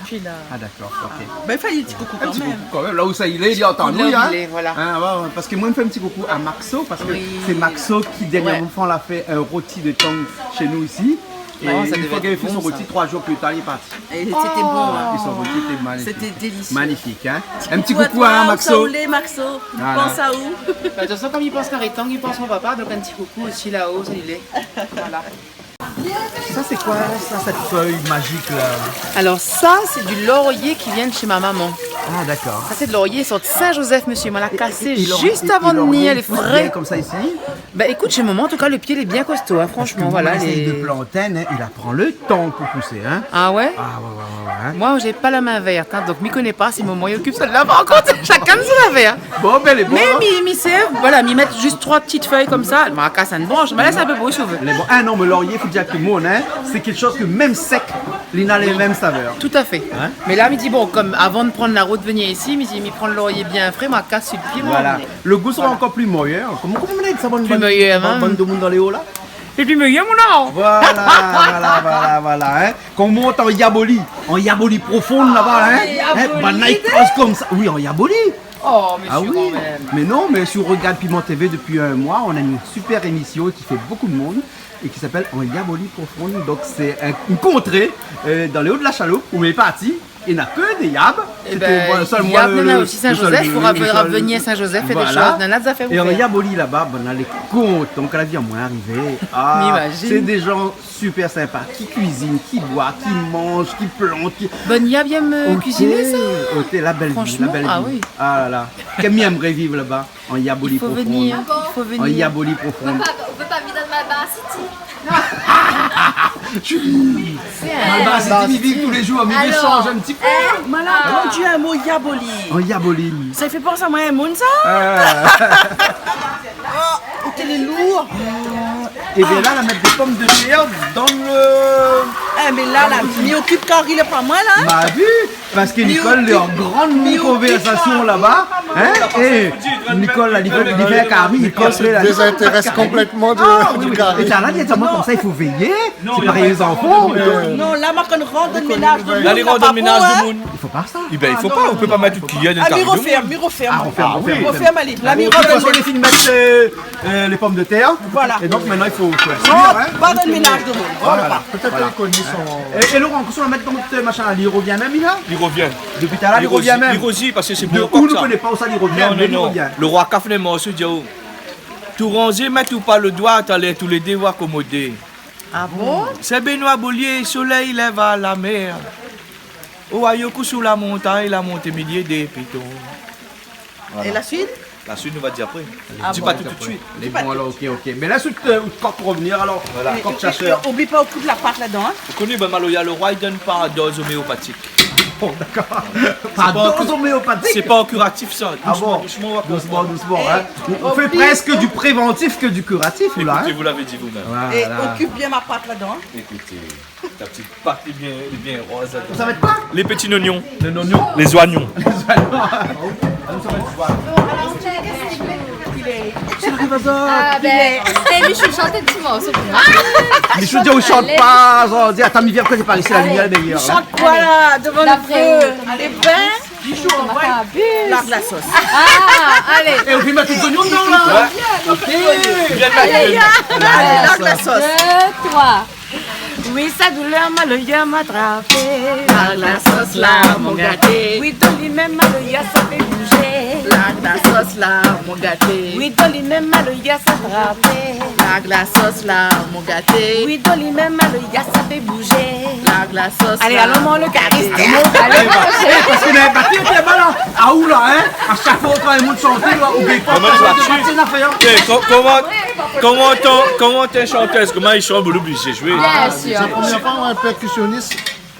Pi la. Ah, dakor, ok. Bin, i fé in ti koukou kan mèm. In ti koukou kan mèm. La ousa i lé, li antann anou, hein. Voilà. Hein, ouais, ouais, parske moin, mi fé in ti koukou a Maxo, parske sé Maxo ki, dernièrman, la fé in roti de tang shé nou isi. Ouais, sa devé èt bon, sa. É in foi ke li la fé son roti, troi jour pli tar, li lé parti. É sété bon, hein. É son roti lété manifik. Sété délisié. Manifik, hein. In ti koukou a Maxo. Ti koukou a toi, ousa ou lé, Maxo. Voilà. Pans aou. Bah, de tout fason, kom li pans kari tang, li pans mon papa, donk in ti koukou osi la-o, ousa i lé. Voilà. Sa, sé koi, sa, sèt fèy mazik la ? Alors ça, c'est du laurier qui vient de chez ma maman. Ah, d'accord. Sa sé de lorié, sort Saint-Joseph, monsieur. Moin la kasé zis avan de vnir, lé fré. Et, et, et, et il est bien comme ça ici ? Ben, écoute, chez maman, en tout cas, le pied, il est bien costaud, hein, franchement, voilà. Parce que moi, j'essaye de planter, hein, il a pran le tan pou pousé, in. Ah ouais ? Ah ouais, ouais, ouais, ouais, in. Moin, mi na pa la min vèrt, in, donk mi koné pa si momon i okip sa la, par kont, shakinn son afèr. Bon, ben, lé bon, in. Mé mi, mi sé, voilà, mi mèt zis troi ti fèy konmsa, ma kas in bransh, ma lès in pé pou souv. Lé bon. Ah non, mé lorié, fo dir ke moin, in, sé kékshoz ke mèm sèk, li na lé mèm savèr. Tout à fait. In ? Mé la, mi di, bon, konm avan de pran la rout vnir isi, mi di, mi pran lorié bien fré, ma kas si le pié, moin. Voilà. Le gou sra ankor pli méyèr. Koman, koman i di sa, bann, bann, bann, bann demoun dan lé o la ? Pli méyèr. Lé pli méyèr, mon amour. Voilà, voilà, voilà, voilà, in. Kan ou mont an Yaboli, an Yaboli profon laba, in. Ah, in, Yaboli. Banna i koz konmsa. Oui, an Yaboli. Oh, mé... Ah oui. Mé non, mé si ou rogard Piment T V dopi in moi, on a une super émission qui fait beaucoup de monde et qui s'appelle En Yaboli Profon. Donc, c'est un, une contrée, euh, dans les Hauts de la Chaloupe, ou mé parti. I na ke dé yab. Ében, sèl moin, yab, le, nana osi Saint-Joseph, le, fo rav-, le sèl, ravenir Saint-Joseph, fé dé shoz, voilà. Nana zafèr pou fèr. É an Yaboli laba, banna lé kontan kan la vi amoin arivé. Ah, mi imazine. Sé dé jan super sinpa, ki kuizine, ki boi, ki manz, ki plant, ki... Bann yab i èm, euh, kuiziné, sa. Oté, oté, la bèl vi, la bèl vi. Franchement, ah oui. Ah la la. Kèm mi èmré viv laba. An Yaboli profon. I fo vnir, i fo vnir. An Yaboli profon. Ou pé pa, ou pé pa viv dan Malbar City. Malbar City, mi viv tou lé zour, mé mi shanj in ti pé. Alor, in, ah. Mon Dieu, in mo Yaboli. An Yaboli. Sa i fé pans amoin in moun, sa. Ah. Oh, ou té lé lour. Ében la, la mèt dé pomdetèr dan le... Eh, mé la, la, mi okip kari, lé pa moin, la. Ma vi. Parske Nicole lé an gran konvèrsasion laba, in, é Nicole la, li fé, li fé kari, Nicole la, li fé kari. Nicole se désintéresse complètement de, du kari. Ah oui, oui. É sa la, li di amoin konmsa, i fo véyé, sé parèy lé zanfan. Non, la, ma kan rant dan ménaz demoun, la, li rant dan ménaz demoun. I fo pa sa. Ében, i fo pa, ou pé pa mèt out kiyèr dan kari demoun. Ah, mi rofèrm, mi rofèrm. Ah, rofèrm, rofèrm. Rofèrm, alé. La, mi rant dan... Fine mèt, euh, euh, lé pomdetèr. Voilà. É donk, mintnan, i fo, fo asir, in. Pa dan ménaz demoun. Voilà. Pétèt li koné son... É, é Laurent, kosa ou la mèt dan out, euh, machin la, li rovien mèm, li la ? Li rovien. Dopi talèr, li rovien mèm. Li rovien, parske sé bon kok, sa. De ou nou koné pa ousa li rovien, mé li rovien. Non, non, non. Le roi Kaf lé mor, sé di, oh, tou ranzé, mèt ou pa le doi, talèr tou lé dé ou akomodé. Ah bon ? Sé Benoît Bolier, solèy i lèv a la mèr. Owayo kou sou la montagn, la monté milié dé piton. Voilà. É la suit ? La suit, nou va dir apré. Ah bon. Di pa tout, tout suit. Lé bon, alor, ok, ok. Mé la suit, euh, kok pou rovnir, alor. Voilà. Kok shasèr. É, é, é, oubli pa, ou kout la pat ladan, in. Ou koné, ben, maloya le roi, i donn par doz oméopatik. Bon, dakor. Par doz oméopatik ? Sé pa an kiratif, sa. Ah bon ? Dousman, dousman, in. É, oubli pa. Ou fé prèsk du prévantif ke du kiratif, la, in. Écoutez, vous l'avez dit vous-même. Voilà. É okip bien ma pat ladan, in. Écoutez. Ta ti pat lé bien, lé bien roz la. Sa va èt koi ? Lé ti zonion. Lé zonion. Lé zonion. Lé zonion. Sa va èt koi ? Ah, ben, é, Michou, shant in ti morso pou moin. Michou, di ou shant pa, zan, di, atann, mi vien, koté par isi, la limièr lé méyèr, in. Shant koi, la, dovan le fé ? Alé, ben. Larg la sos. Ah, alé. É ou fé mèt tout zonion dedan, la. Ouais. Ok. Bien mèt. Alé, larg la sos. Dé, troi. Oui, sa doulèr, maloya ma trapé. Larg la sos la, mon gaté. Oui, doli mèm, maloya sa fé bouzé. Larg la sos la, mon gaté. Oui, doli mèm, maloya sa trapé. Larg la sos la, mon gaté. Oui, doli mèm, maloya sa fé bouzé. Larg la sos la, mon gaté. Alé, alon, mon le kariste. Alé, mon le kariste. É, parske la bati lé laba, la. Ah, ou la, in ? A shak foi ou antann in moun shanté, la, ou gingn pa, ou gingn pa, sé in afèr, in. É, ko-, koman, koman té, koman té shantèz, koman i shant, ou lé oblizé zoué. Bien sûr. Sé la promièr foi ou na in pèrkisionis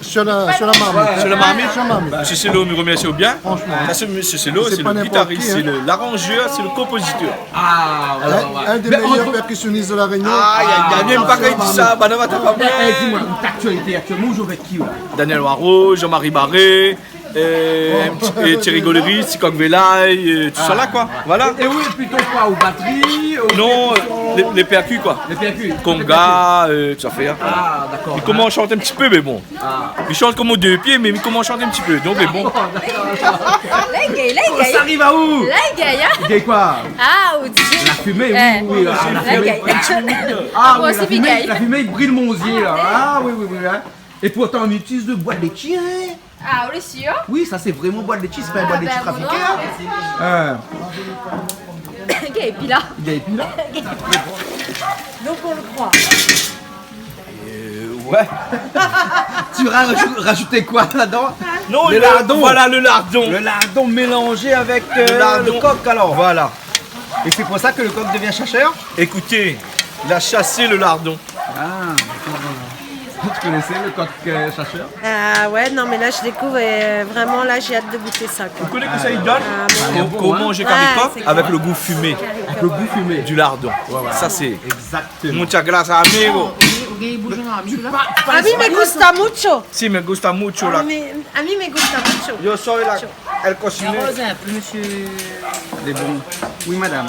sur la, sur la marmit. Sur la marmit. Sur la marmit. Monsieur Célo, mi remèrsi aou bien. Franchement. Sa sé Monsieur Célo, sé le guitariste, sé le, l'aranjèr, sé le konpozitèr. Ah, ouais, ouais. Un, un des meilleurs percussionnistes de La Réunion. Aïe, aïe, aïe, viens pas dire ça, bah, non, attends, pas... Eh, eh, dis-moi, l'actualité, actuellement, ou zoué avèk ki, la ? Daniel Waro, Jean-Marie Barré, euh, un petit, euh, Thierry Gollery, Sikok Velaï, euh, tout ça là, quoi. Voilà. É, é ou, plito koi, o batri, o pèrkisyon ? Non, euh, les, les percus, quoi. Les percus. Conga, euh, tout ça fait, hein. Ah, d'accord. Mi komans shant in ti pé, mé bon. Ah. Mi shant konm o dé pié, mé mi komans shant in ti pé, donk, mé bon. La i gingn, la i gingn. Sa i ariv aou ? La i gingn, in ? I gingn koi ? Ah, ou di... La fimé, oui, oui, ah, la fimé. La i gingn. Ah oui, la fimé, la fimé i bril mon zié, la. Ah oui, oui, oui, in. É pourtan, mi itiliz de boi létshi, in. Ah, ou lé sir ? Oui, sa sé vréman boi létshi, sé pa in boi létshi trafiké, in. Ah, ben, voilà. Gingn pi la. Gingn pi la. Donk, on le croit. Euh, ouais. Tu as rajou-, rajouté quoi là-dedans ? Non, le lardon. Voilà, le lardon. Le lardon mélanzé avèk, euh, le kok, alor. Voilà. Et c'est pour ça que le coq devient chasseur ? Écoutez, il a chassé le lardon. Ah, d'accord, voilà. Vous connaissez le coq, euh, chasseur ? Ah ouais, non, mais là, je découvre et, euh, vraiment, là, j'ai hâte de goûter ça, quoi. Vous connaissez que ça, il donne ? Ah, mais... Qu'on, qu'on mange avec le coq, avec le goût fumé. Avec le goût fumé du lardon. Ouais, ouais. Ça, c'est... Exactement. Muchas gracias, amigo. A mí me gusta mucho. Sí, me gusta mucho la... A mí, a mí me gusta mucho. Yo soy la, el cocinero. Arrosez un peu, monsieur. Lé bon. Oui, madame.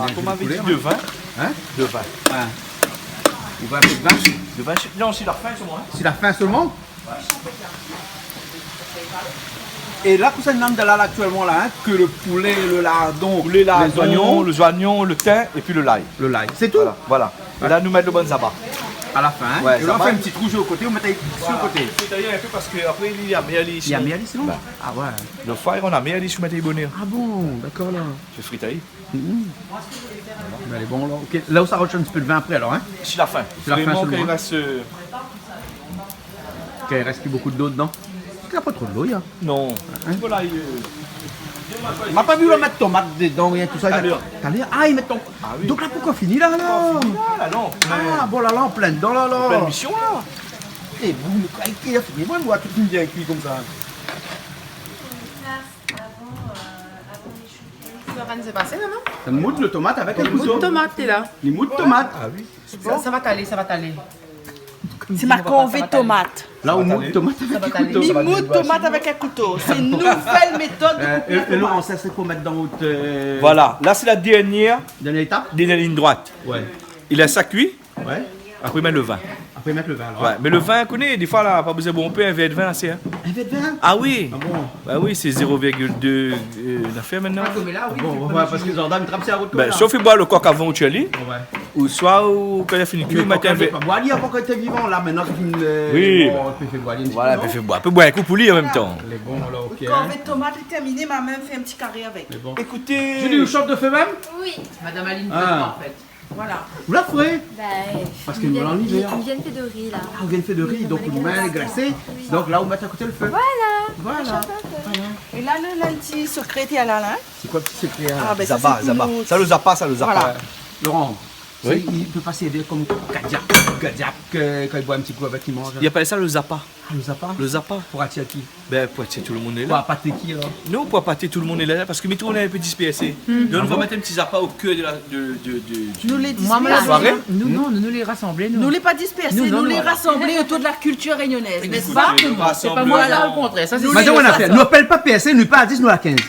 Ah, koman ou la di, de vin ? Hein ? De vin. Hein. Ou vin, in pé de vin ? De vin, non, si la fin solman, hein. Si la fin solman ? Ouais. Et là, kosa i manz la, là, actuellement, là, hein, que le poulet, le lardon, les oignons, le thym et puis le l'ail. Le l'ail. C'est tout ? Voilà, voilà. Et là, nou mèt le bann zaba. À la fin, hein. Ouais, zaba. Et là, on fait un petit trou sur le côté, on met sur le côté. Voilà. Fritay in pé parske apré, li la mèr, li, sinon. Li la mèr, li, sinon ? Bah. Ah ouais. Le foie, on a mèr, li, si ou mèt bonèr. Ah bon, d'accord, là. Fé fritay. Mhm. Mé lé bon, la. Ok. La ou sa razout in ti pé de vin apré, alor, hein ? Si la fin. Si la fin solman. Vréman, kan i rès, euh, kan i rès pi bonpé dolo dedan. Parske la pa tro dolo, ya. Non. Hein ? Voilà, euh, ma pa vi la mèt tomat dedan, rien, tout sa. Talèr. Talèr. Ah, i mèt ton... Ah oui. Donk la, pankor fini la, alor ? Pankor fini la, la, non. Ah, bon, la, la, an plin dedan, la, la. An plin mision, la. É bon, mé koi, i la fini, moin, moin, tout fine bien kui konmsa. Sa va rien se pasé, non ? Sa moud le tomat avèk in kouto. Moud tomat, lé la. Li moud tomat. Ah oui. Sa, sa va alé, sa va alé. Sé marké tomat. La, ou moud tomat avèk in kouto. Li moud tomat avèk in kouto. Sé in nouvèl métod de koup tomat. Euh, é, é Laurent, sa, sé pou mèt dan out, euh... Voilà, la, sé la dernièr. Dernièr étap. Dernièr lign droit. Ouais. I lès sa kui. Ouais. Apré, mèt le vin. Apré, mèt le vin, alor. Ouais, mé le vin, koné, défoi, la, pa bézoin bonpé, in vèr de vin, la, sé, hein. In vèr de vin ? Ah oui. Ah bon ? Bah oui, sé zéro virgule deux, euh, la fé mintnan. Ah, konm la, oui. Bon, ouais, parske zandam i trap sa rout konm sa. Ben, swa ou fé boir le kok avan ou tié ali, ouais, ou swa ou, kan li la fini kui, ou mèt in vèr. Mé kan, kan pa boir ali avan, kan li té vivan, la, mintnan, sé fini, euh... Oui, bon, ben, ou pé fé boir ali in ti pé, non ? Voilà, ou pé fé boir. Ou pé boir in kou pou li an mèm tan. Voilà. Lé bon, la, ok, hein. Kan le tomat lé terminé, ma mèm fé in ti karé avèk. Lé bon. Ékoutez. Julie, ou shant de fé mèm ? Oui. Madame Aline, ah, en fait. Voilà. Ou la fré ? Bah, parske nou lé an ivèr. I vien fé de ri, la. Ah, ou vien fé de ri, donk out min lé glasé. Oui. Donk la, ou mèt a koté le fé. Voilà. Voilà. Voilà. É la, le, le ti sekré, té la, la, hein ? Sé koi le ti sekré, hein ? Ah, ben, sa, zapa, sé pou zapa. Sa, le zapa, sa, le zapa. Voilà. Laurent, oui, i pé pa sèrv konm kadiak, kadiak, euh, kan i boir in ti kou avèk, i manz. I apèl sa le zapa. Ah, le zapa ? Le zapa. Pou atir ki ? Ben, pou atir tout le moun lé la. Pou apaté ki, alor ? Non, pou apaté tout le moun lé la, parske mi trouv nou lé in pé dispèrsé. Hmm. Donk, nou va mèt in ti zapa o kèr de la, de, de, de, de... Nou lé dispèrsé. Moin, moin, la soiré ? Nou, non, nou, nou lé rasanblé, nou. Nou lé pa dispèrsé, nou lé rasanblé otour de la kiltir rényonèz, n'est-ce pas ? Exactement. Sé pa moin, la, o kontrèr. Sa, sé... Madame, nou la fé, nou apèl pa pèrsé, nou pa dis, nou la kinz.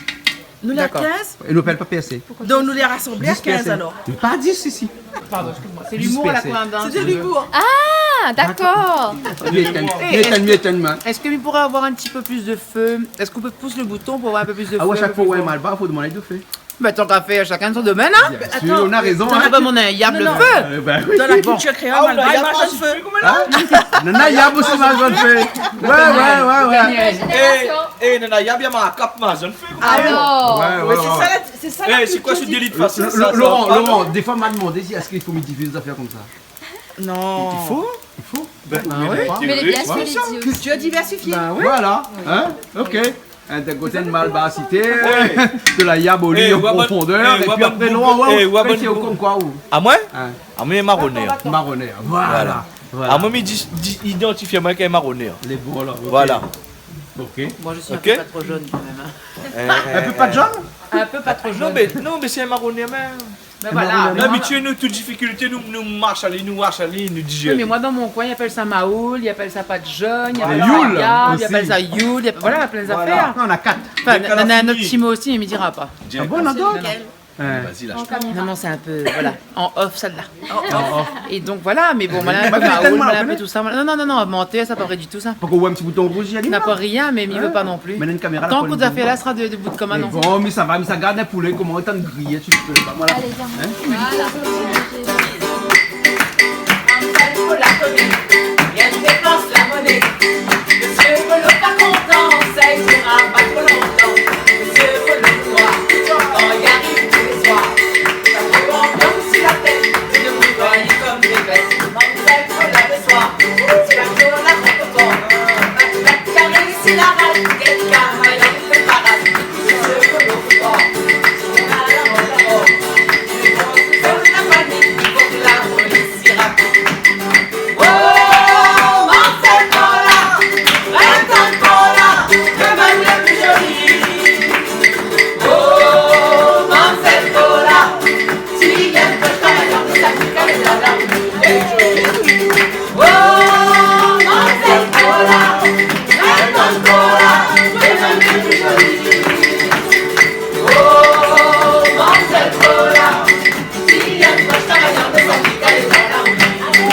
Nou la kinz. D'accord. É nou apèl pa pèrsé. Donk nou lé rasanblé a kinz, alor. Dis pèrsé. Mé pa dis isi. Pardon, excuse-moi. C'est l'humour, là, qu'on a dans... Dis pèrsé. C'était l'humour. Ah, d'accord. D'accord. Mié étinn, mié étinn, mié étinn, hein. Est-ce que, est-ce que mi pourrais avoir un petit peu plus de feu ? Est-ce qu'on peut pousser le bouton pour avoir un peu plus de feu, un peu plus de... Ah ouais, shak foi ou voi in malbar, fo demann ali de fé. Mé tan ka fé, shakinn son domèn, hein ? Bien sûr, ou na rézon, hein. Atann, atann, atann. Atann, atann, atann. Atann, atann. Dans la culture créole, on a le droit de marcher en feu. Ah, ou na yab osi, marsh an fé. Hein ? Non, non, yab osi, marsh an fé. Ouais, ouais, ouais, ouais. Imagination. Eh, eh, non, non, yab, yab, ma kap, marsh an fé. Ah bon ? Ouais, ouais, ouais. Mais c'est ça la, c'est ça la culture du... Eh, c'est quoi ce délit de faciès, ça ? Laurent, Laurent, défoi ma domann si èske i fo mi difiz zafèr konmsa. Non. I fo ? I fo. Ben, ah ouais. Mé lé bien, sé lé dié osi. Culture diversifiée. Ben ouais. Voilà. Hein ? Ok. Hein, d'in koté, in malbar sité, de la yab o li an profondèr, épi apré, non, ouais, ou fé koi, ou ? Amoin ? Hein ? Amoin, maronèr. Maronèr, voilà. Voilà. Amoin, mi di, di, idantifie amoin konm in maronèr. Lé bon, alor, ok. Voilà. Ok. Moi, je suis un peu pas trop jaune, quand même, hein. Euh, un peu pas jaune ? Un peu pas trop jaune. Non, mé, non, mé sé in maronèr, mé... Ben voilà, mé... Labitid, nou, tout difikilté, nou, nou marsh ali, nou marsh ali, nou di... Oui, mais moi, dans mon coin, ils appellent ça mahoul, ils appellent ça pas de jaune, ils appellent ça yab, ils appellent ça youl, il y a, voilà, plein d'affaires. Voilà. Non, on a quatre. Enfin, on a un autre petit mot aussi, mais on ne dira pas. Ah bon, on a d'autres ? Lequel ? Hein. Vas-y, lâche pas. Non, non, c'est un peu, voilà, en off, celle-là. En off. Et donc, voilà, mais bon, voilà, un peu mahoul, voilà, un peu tout ça, voilà. Non, non, non, non, menteur, ça, pas vrai du tout, ça. Pourquoi, ou in ti bouton rouj, Yannick ? Na pa rien, mé mi vé pa non pli. Hein ? Mé na in kaméra la, pou li voir. Tant que zafèr la sera de, de bout de commande. Mé bon, mé sa va, mé sa gard in poulé, koman i tann griyé, ti pé, ben voilà. Allez, viens. Hein ? Voilà. Monsieur Volo, pas content, ça ira pas trop longtemps. Monsieur Volo, toi, tu entends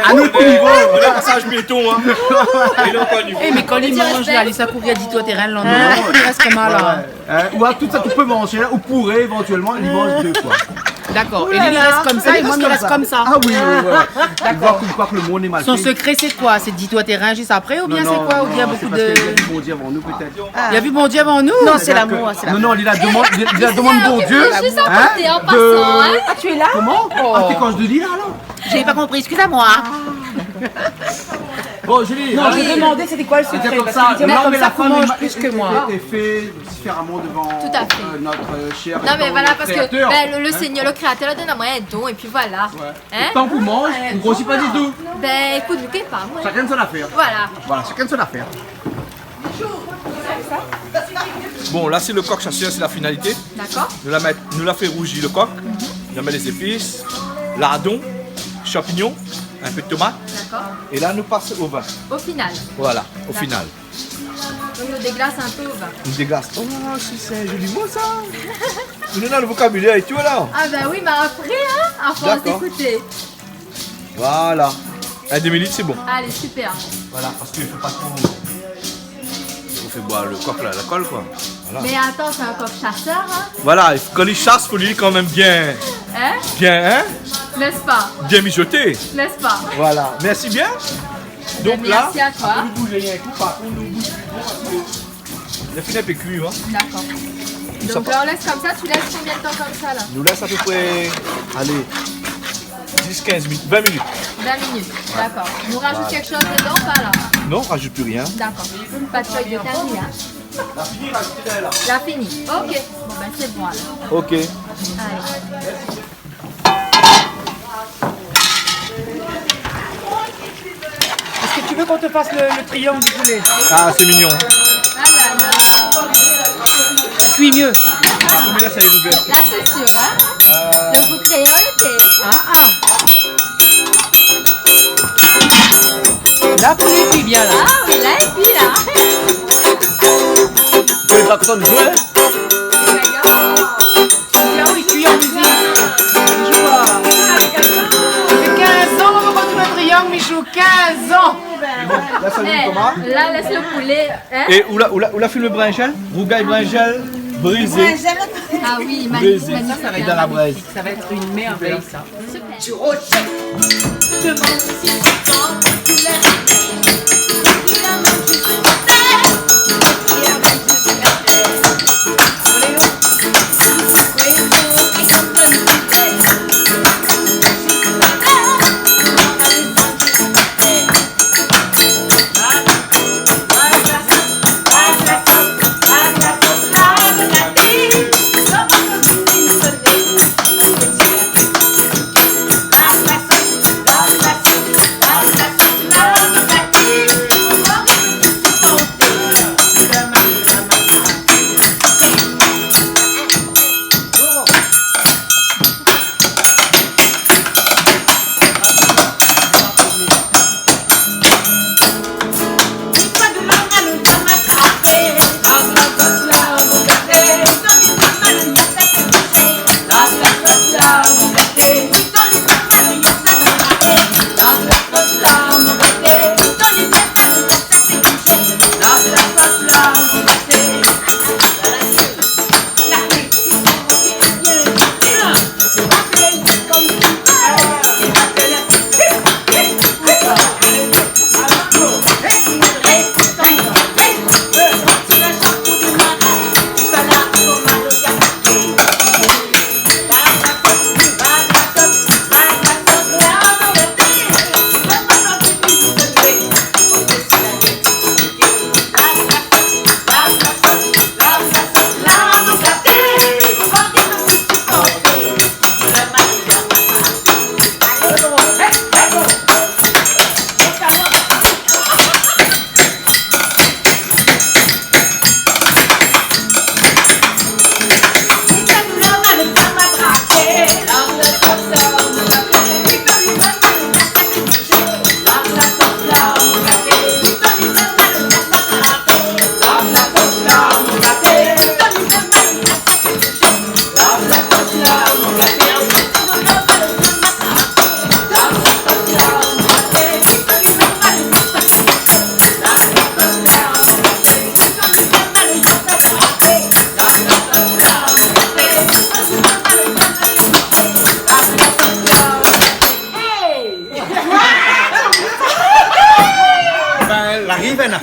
in ot nivo. Ou lé pasaz piéton, in. É la, ou koné. É, mé kan li manz, la, li sa kouvèr di toit tèrin lo landmin, li rès koman, la ? Ouais, ouais. In, ou a tout sa ou pé manzé la, ou pouré évantuèlman li manz dé foi. Dakor. É li, li rès konmsa, é moin, mi rès konmsa. Ah oui, oui, oui. Dakor. Ou voi ke, ou voi ke lo monn lé mal fé. Son sekré, sé koi ? Sé di toit tèrin zis apré, oubien sé koi ? Oubien bonpé de... Non, non, sé parske néna Bondié avan nou, pétèt. Ah. Néna Bondié avan nou ? Non, sé lamour, sé lamour. Non, non, li la domann, li, li la domann Bondié, in, de... Ah, tu es là ? Koman ? Oh. Ah, té koz de li la, alor ? J'ai pas compris, excusez-moi. Bon, Julie, non, in, je demandais c'était quoi le secret, parske li di konmsa, ou manz plis ke moin. Tout à fait. Tout à fait. Tout à fait. Non, mé voilà, parske, bin, le, le Seigneur, le Créateur, la donn amoin in don, épi voilà. Ouais. In ? É tan k'ou manz, ou grosi pa ditou. Bin, ékout, nou ké pa, moin. Shakinn son afèr. Voilà. Voilà, shakinn son afèr. Bon, la, sé lo kok shasèr, sé la finalité. Dakor. Nou la mèt, nou la fé rouzi lo kok. Nou la mèt lé zépis, lardon, shanpignon, in pé de tomat. Dakor. É la, nou pas o vin. Au final. Voilà, au final. Dakor. Donk, nou déglas in pé o vin. Nou déglas. Oh, sé, sé in zoli mo, sa. Nou néna lo vokabilèr é tout, la. Ah bin oui, mé apré, in, a fors d'ékouté. Dakor. Voilà. In demi lit, sé bon. Alé, super. Voilà, parske i fo pa tro, i fo fé boir lo kok la, la kol, koi. Voilà. Mé atann, sé in kok shasèr, in ? Voilà, kan li shas, fo li kanmèm bien, in ? Bien, in ? N'est-ce pas ? Bien mijoté. N'est-ce pas ? Voilà, mèrsi bien. Donk la, mèrsi a toi. Apré, nou bouz in kou, par kont, nou bouz pi tro, parske Lo fine in pé kui, in. Dakor. Donk la, ou lès konmsa, ou lès konbien de tan konmsa, la ? Nou lès a pé pré, alé, dis, kinz minit, vin minit. Vin minit, dakor. Nou razout kékshoz dedan ou pa, la ? Non, razout pi rien. Dakor. Pa de fèy de kari, in ? La fini, razout la. La fini. Ok. Bon, bin, sé bon, alor. Ok. Alé. Est-ce que tu veux qu'on te fasse le, le triangle du poulet ? Ah, c'est mignon. Ah là là. Ça cuit mieux. Mé la, sa lé ouvèr. Là, c'est sûr, hein ? Le goût créole, c'est... Ah, ah. La, pou li, lé bien, la. Ah oui, la, lé bien, la. Ou lé pa kontan zoué ? Ah oui, i kui an kuizine. I zoué pa. Sa fé kinz an nou fé triang, Michou, kinz an. Bon, la, sa i vien koman ? La, lès lo poulé, in ? É ou la, ou la, ou la fine brinzèl, rougay brinzèl, brézé. Ah oui, magnifique. Brézé. Sa, sa va èt magnifique. Sa va èt in mèrvèy, sa. Super. Tu rejette, demande si c'est en couleur.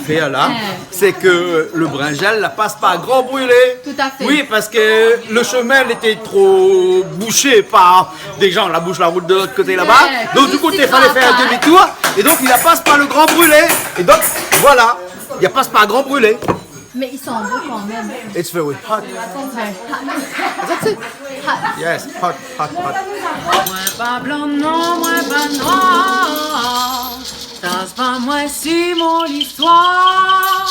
Pèr la, sé ke le brinzèl la pas par Grand Brûlé. Tout à fait. Oui, parske le shemin lété tro boushé par dé zan la boush la rout de lot koté laba. Ouais, donk, du kou, i falé fé in demi-tour. É donk, li la pas par le Grand Brûlé. É donk, voilà, li la pas par Grand Brûlé. Mé i san bon kan mèm. It's very hot. That's it. Yes, hot, hot, hot. Moin pa blan, non, moin pa noir. Tans pa moin si mon listoir.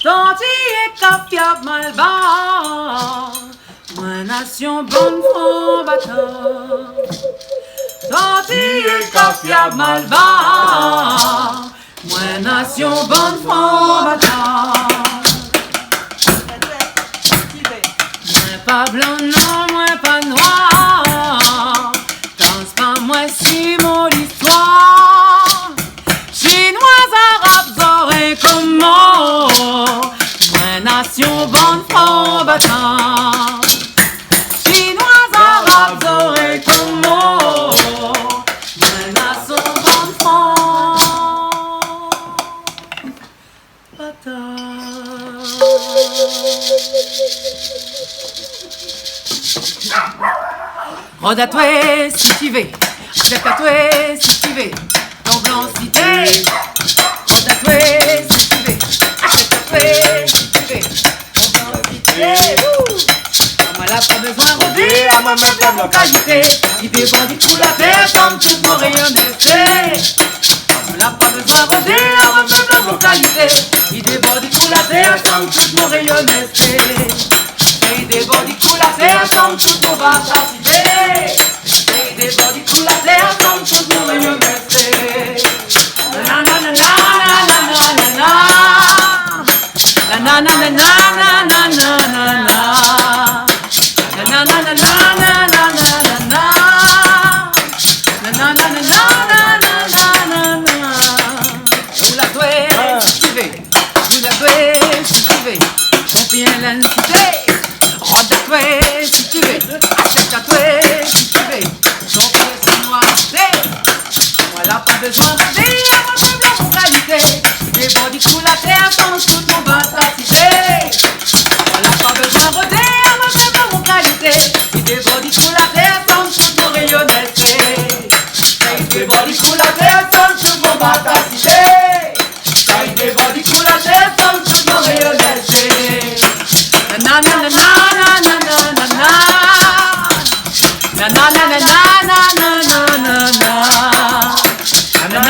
Tanti é kafiab malbar. Moin nasion bann fran batan. Tanti é kafiab malbar. Moin nasion bann fran batan. Moin pa blan, non, moin pa noir. Tans pa moin si mon listoir. Shinoi, arab, zorèy, komor. Moin nasion bann fran batan. Shinoi, arab, zorèy, komor. Moin nasion bann fran batan. Rod atoué si ti vé, ashèt atoué si ti vé, ton blansité. Rod atoué si ti vé, ashèt atoué si ti vé, ton blansité. Ouh. Amoin la pa bezoin rodé, amoin mèm dan mon kalité. I débor di kou la tèr, fanm tout mon rényoné. Amoin la pa bezoin rodé, amoin mèm dan mon kalité. I débor di kou la tèr, fanm tout mon rényoné. I débor di kou la tèr, fanm tout mon batasité. I débor di kou la tèr, fanm tout mon rényoné. Na, na, na, na. Na, na, na, na. Na, na, na, na, na. Ou la dwèt si ti vé, ou la dwèt si ti vé. Konbien lèn sité, rod atoué si ti vé, ashèt atoué si ti vé. Konbien shinoi sité. Moin la pa bezoin rodé, amoin mèm dan mon kalité. I débor di kou la tèr, fanm tout mon batasité. Moin la pa bezoin rodé, amoin mèm dan mon kalité. I débor di kou la tèr, fanm tout mon rényoné. I débor di kou la tèr, fanm tout mon batasité. I débor di kou la tèr, fanm tout mon rényoné. Na, na, na, na. Na, na, na, na. Na, na, na, na. Na, na,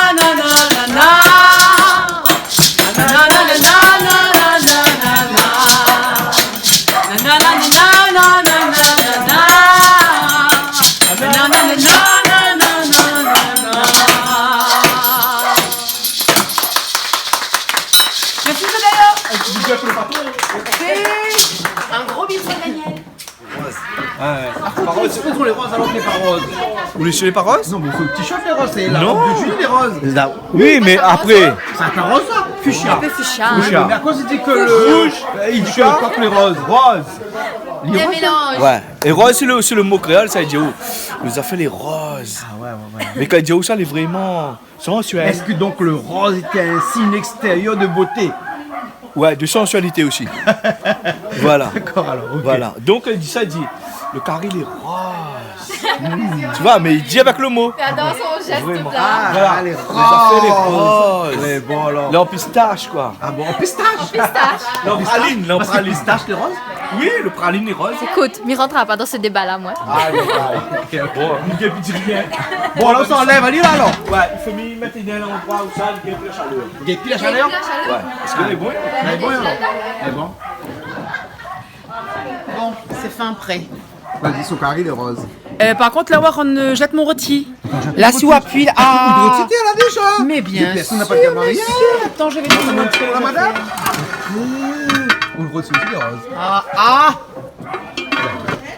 na, na. Mèrsi, Daniel. Big up le patron. In gro bisou, Daniel. Ouais, ouais. Par kont, sé pa tro lé roz, alor, lé pa roz. Ou lé, lé pa roz ? Non, mé son t-shirt lé roz, sé la rob de Julie lé roz. Non. Oui, mé apré. Sa, sé in roz, sa ? Fuchsia. In pé fuchsia, in. Fuchsia. Mé akoz i di ke le, i di ke le kok lé roz ? Roz. Lé roz, sa ? Ouais. É roz, sé le, sé le mo kréol, sa i di, oh, nou la fé lé roz. Ah ouais, ouais, ouais. Mé kan i di, oh, sa lé vréman Sensuel. Est-ce que donc le rose était un signe extérieur de beauté ? Ouais, de sensualité aussi. Voilà. D'accord, alors, ok. Voilà. Donc, il dit ça, il dit, le carré, il est rose. Tu vois, mais il dit avec le mot. J'adore son geste. Vraiment. Ah, voilà. Lé rose. Lé bon, alors. Lé an pistash, quoi. Ah bon, an pistash ? An pistash. Lé an praline, lé an praline. Parce que pistache, lé rose ? Oui, le praline est rose. Écoute, mi rantra pa dan se déba-la, moin. Ah, ouais, ouais. Bon, mi di rien. Bon, la, ou sa anlèv ali, la, alor ? Ouais, i fo mi mèt ali dan in landroi ousa i gingn pi la shalèr. I gingn pi la shalèr ? Ouais, parske lé bon. Lé bon, alor. Lé bon. Bon, sé fin, pré. Vas-y, son kari lé roz. Euh, par kont, la, ou va rann, euh, zèt mon roti. La, si ou apuy, ah. Ou roti, té la déza. Mé bien sir, mé sir. Atann, mi sa mèt in ti pé la madam. Ou roti osi lé roz. Ah, ah.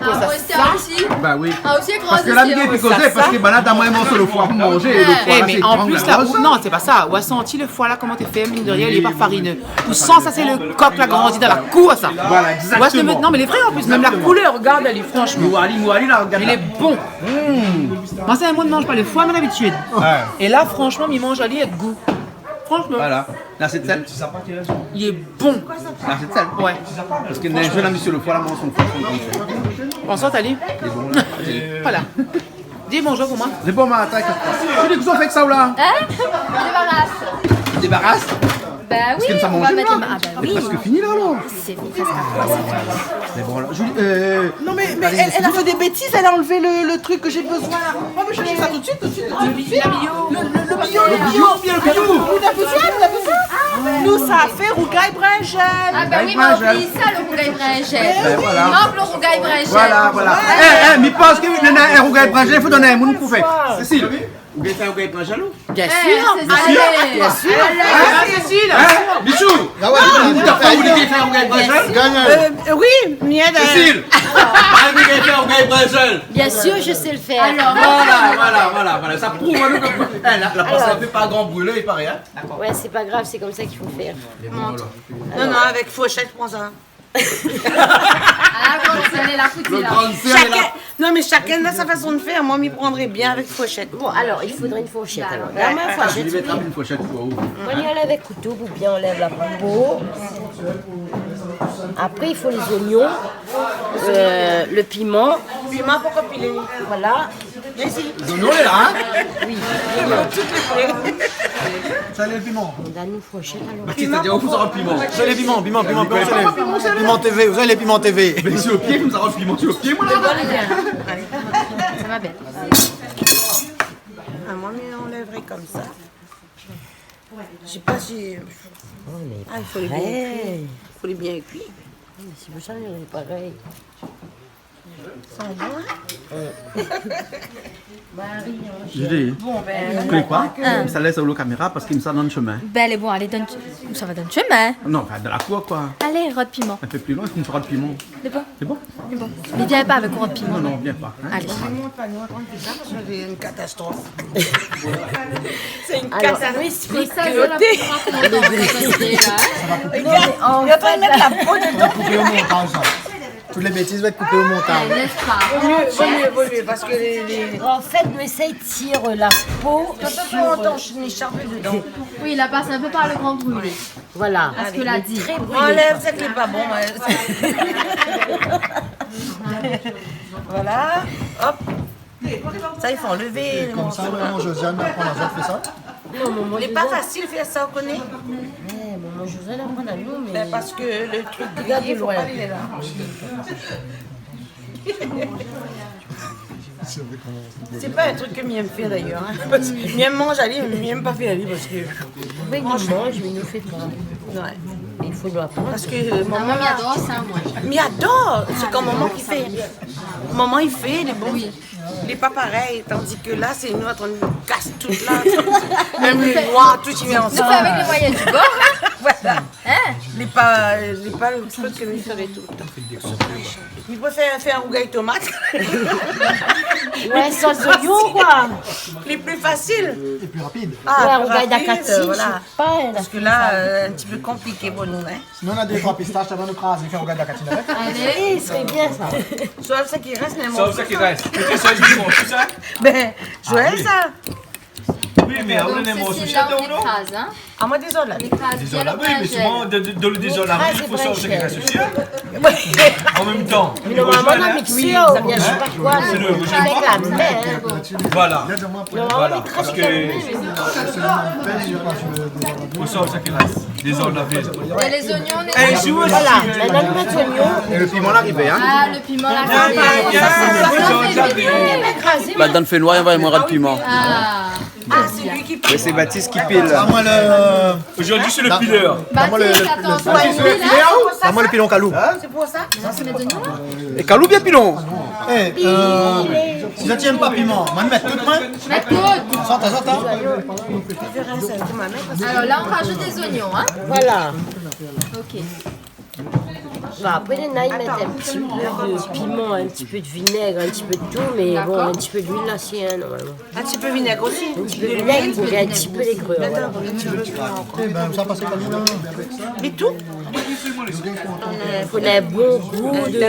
Ah, sa, ouais, sa osi. Bah oui. Ah, osi, parske la, mi gingn pi kozé, parske banna la donn amoin in morso le foi pou manzé, é le foi la, sé in plis la, non, sé pa sa. Ou la santi le foi la, koman té fé, mine de rien, li lé pa farineux. Ou san sa, sé le kok la grandi dan la kour, sa. Voilà, exactement. Non, mé lé vré an plis, mèm la koulèr, regard ali, franchement. Mouali, mouali, la, regard. Lé bon. Moin, sé, moin, mi manz pa le foi, mé labitid. Ouais. É la, franchement, mi manz ali avèk gou. Voilà. Lé asé d'sèl. Lé bon. Lé asé d'sèl. Ouais. Parske néna in zone la mi sir lo foi la, mon son foi. Bonsoir, Tali. Lé bon, la. Voilà. Di bonjour pou moin. Lé bon, ma atak. Ou di kosa ou fé èk sa, ou la ? Hein ? Débarrasse. Débarrasse ? Bah oui, on va mettre les ma-, ah bah oui. Lé prèsk fini la, alor. C'est presque à quoi ça fait ? Mé bon, la, Julie, euh, non, mais, mais Aline, elle, elle a fait des bêtises, elle a enlevé le, le truc que j'ai besoin. On va chercher ça tout de suite, tout de suite, tout de suite. Le, le, le bio, le bio, le bio. Ou la bezoin, ou la bezoin. Nou sa fé rougay brinzèl. Ah bah oui, mé oubli sa, le rougay brinzèl. Ben voilà. Mank le rougay brinzèl. Voilà, voilà. Eh, eh, mi pans ke néna in rougay brinzèl, i fo donn amoun pou fé. Cécile. Ou gingn fé in rougay brinzèl, ou ? Bien sûr. Eh, Cécile. Bien sûr. Alor, Cécile. Hein, Michou ? Ah ouais, ou la pa voulu fé in rougay brinzèl ? Euh, oui, mi èd, euh. Cécile. Ah, ou gingn fé in rougay brinzèl ? Bien sûr, je sais le faire. Voilà, voilà, voilà, voilà. Sa prouv anou ke, eh, la, la pans in pé par Grand Brûlé, i paré, hein ? Ouais, c'est pas grave, c'est comme ça qu'il faut faire. Non, non, avec fourchette, prends ça. Ah, grande sœur, elle est là, foutue, là. Chacun, non, mais chacun a sa façon de faire. Moi, m'y prendrais bien avec fourchette. Bon, alors, il faudrait une fourchette, alors. Bah, alors. Donne-moi une fourchette. Je vais mettre une fourchette pour vous. Moi, on enlève avec couteau ou bien on enlève la peau. Après, il faut les oignons, euh, le piment. Piment pou pilé. Voilà. Mèrsi. Zonion lé la, hein ? Oui. Tout lé pré. Sa lé piman. Donn anou fourshèt alor. Mathis, ou sa di piman ? Sa lé piman, piman, piman, piman, sa lé piman T V, ou sa lé piman T V. Mé si o pié, ou sa piman si o pié, moin la. Alé, sa va bèl. Ah, moin, mi anlèvré konmsa. Mi sé pa si, ah, i fo lé bien kui. I fo lé bien kui. Mé sé pou sa, lé parèy. San bon, hein ? Julie, bon, ben, ou koné koi ? Hein. Sa lès lo kaméra parske mi sa dann shomin. Ben, lé bon, alé, dann, sa va dann shomin. Non, anfin, dann la kour, koi. Alé, rod piman. In pé pli loin, mi sa rod piman. Lé bon ? Lé bon ? Lé bon. Mé vien pa avèk rod piman. Non, non, vien pa, hein. Alé. C'est une catastrophe. C'est une catastrophe. Alor, oui, sa, sa va pou rakonté, hein. Regarde, il est en train de mettre la peau dedans. Koup o montaz, sa. Tout lé bétiz va èt koupé o montaz. N'est-ce pas ? Vo myé, vo myé, vo myé, parske lé, lé... An fèt, nou éséy tir la po. Atann, atann, atann, mi sharp dedan. Oui, la pas in pé par le Grand Brûlé. Voilà. Parske la di. Alé, trè brilé, koi. Anlèv sak lé pa bon, ouais. Voilà, hop. Sa, i fo anlèv lé morso la. Konmsa, momon Josiane aprann azot fé sa ? Non, momon Josiane. Lé pa fasil fé sa, ou koné ? Eh, momon Josiane aprann anou, mé... Ben, parske le truc grillé, fo pa lé la. Sé pa in truc ke mi èm fé, d'ailleurs, hein. Parske mi èm manz ali, mé mi èm pa fé ali, parske franshman, mi fé pa. Ouais. Mé i fo aprann. Parske, euh, momon, mi ador sa, moin. Mi ador, sé kan momon i fé. Momon i fé, lé bon. Oui. Lé pa parèy, tandi ke la, sé nou antrinn kas tout la. Mèm lé noir, tout i vien ansanm. Nou fé avèk lé moiyin di bor, hein. Voilà. Hein ? Lé pa, lé pa le truc ke nou fé toultan. Mi préfèr fé in rougay tomat. Ouais, sans oignon, quoi. Lé pli fasil. É pli rapid. Ah, ouais, pli rapid, euh, voilà. Rougay d'akati, mi sé pa, la. Parske la, euh, in ti pé konpliké pou nou, hein. Sinon, nou na dé troi pistash, sa va nou krazé, fé rougay d'akati avèk. Alé. Oui, sé bien sa. Sov sak i rès, mé... Sov sak i rès. Ékout, sa, i fo tout sa. Ben, ah oui, sa. Oui, mé donk, ou néna in morso Cécile, la, ou ékraz, hein. Ah, moin, dézolé. Ou ékraz bien lo brinzèl. Dézolé, oui, mé souvan, de, de, de, dézolé, i fo sov sak i rès osi, hein. An mèm tan. Mé normalman, dan miksèr, ou bien, mi sé pa koi, sé le, mé avèk la min, hein. Voilà. Normalman, voilà, i ékraz avèk la min. Fo sov sak i rès. Dézolé. É lé zonion, lé... Voilà, mintnan nou mèt zonion. É lo piman la arivé, hein ? Ah, lo piman la arivé. Ba, dann fé noir, i anvoy amoin rod piman. Ah. Ah, sé li ki pil. Mé sé Baptiste ki pil. Ah, moin le... Zordi sé le pilèr. Baptiste, atansion, Baptiste, le pilèr. Ah, moin le pilon kalou. Sé pou sa. É kalou bien pilon. Eh, euh, si zot i èm pa piman, moin mèt tout, moin. Mèt tout. Sort, sort, hein. Alor la, on rajoute des oignons, hein ? Voilà. Ok. Bon, apré, néna i mèt in ti pé de piman, in ti pé de vinèg, in ti pé de tout, mé bon, in ti pé de luil la, sé, hein, normalman. In ti pé vinèg osi. In ti pé vinèg pou gingn in ti pé lé grèr, voilà. Eh ben, sa i pas pa bien. Mé tout. Fo in bon gou de...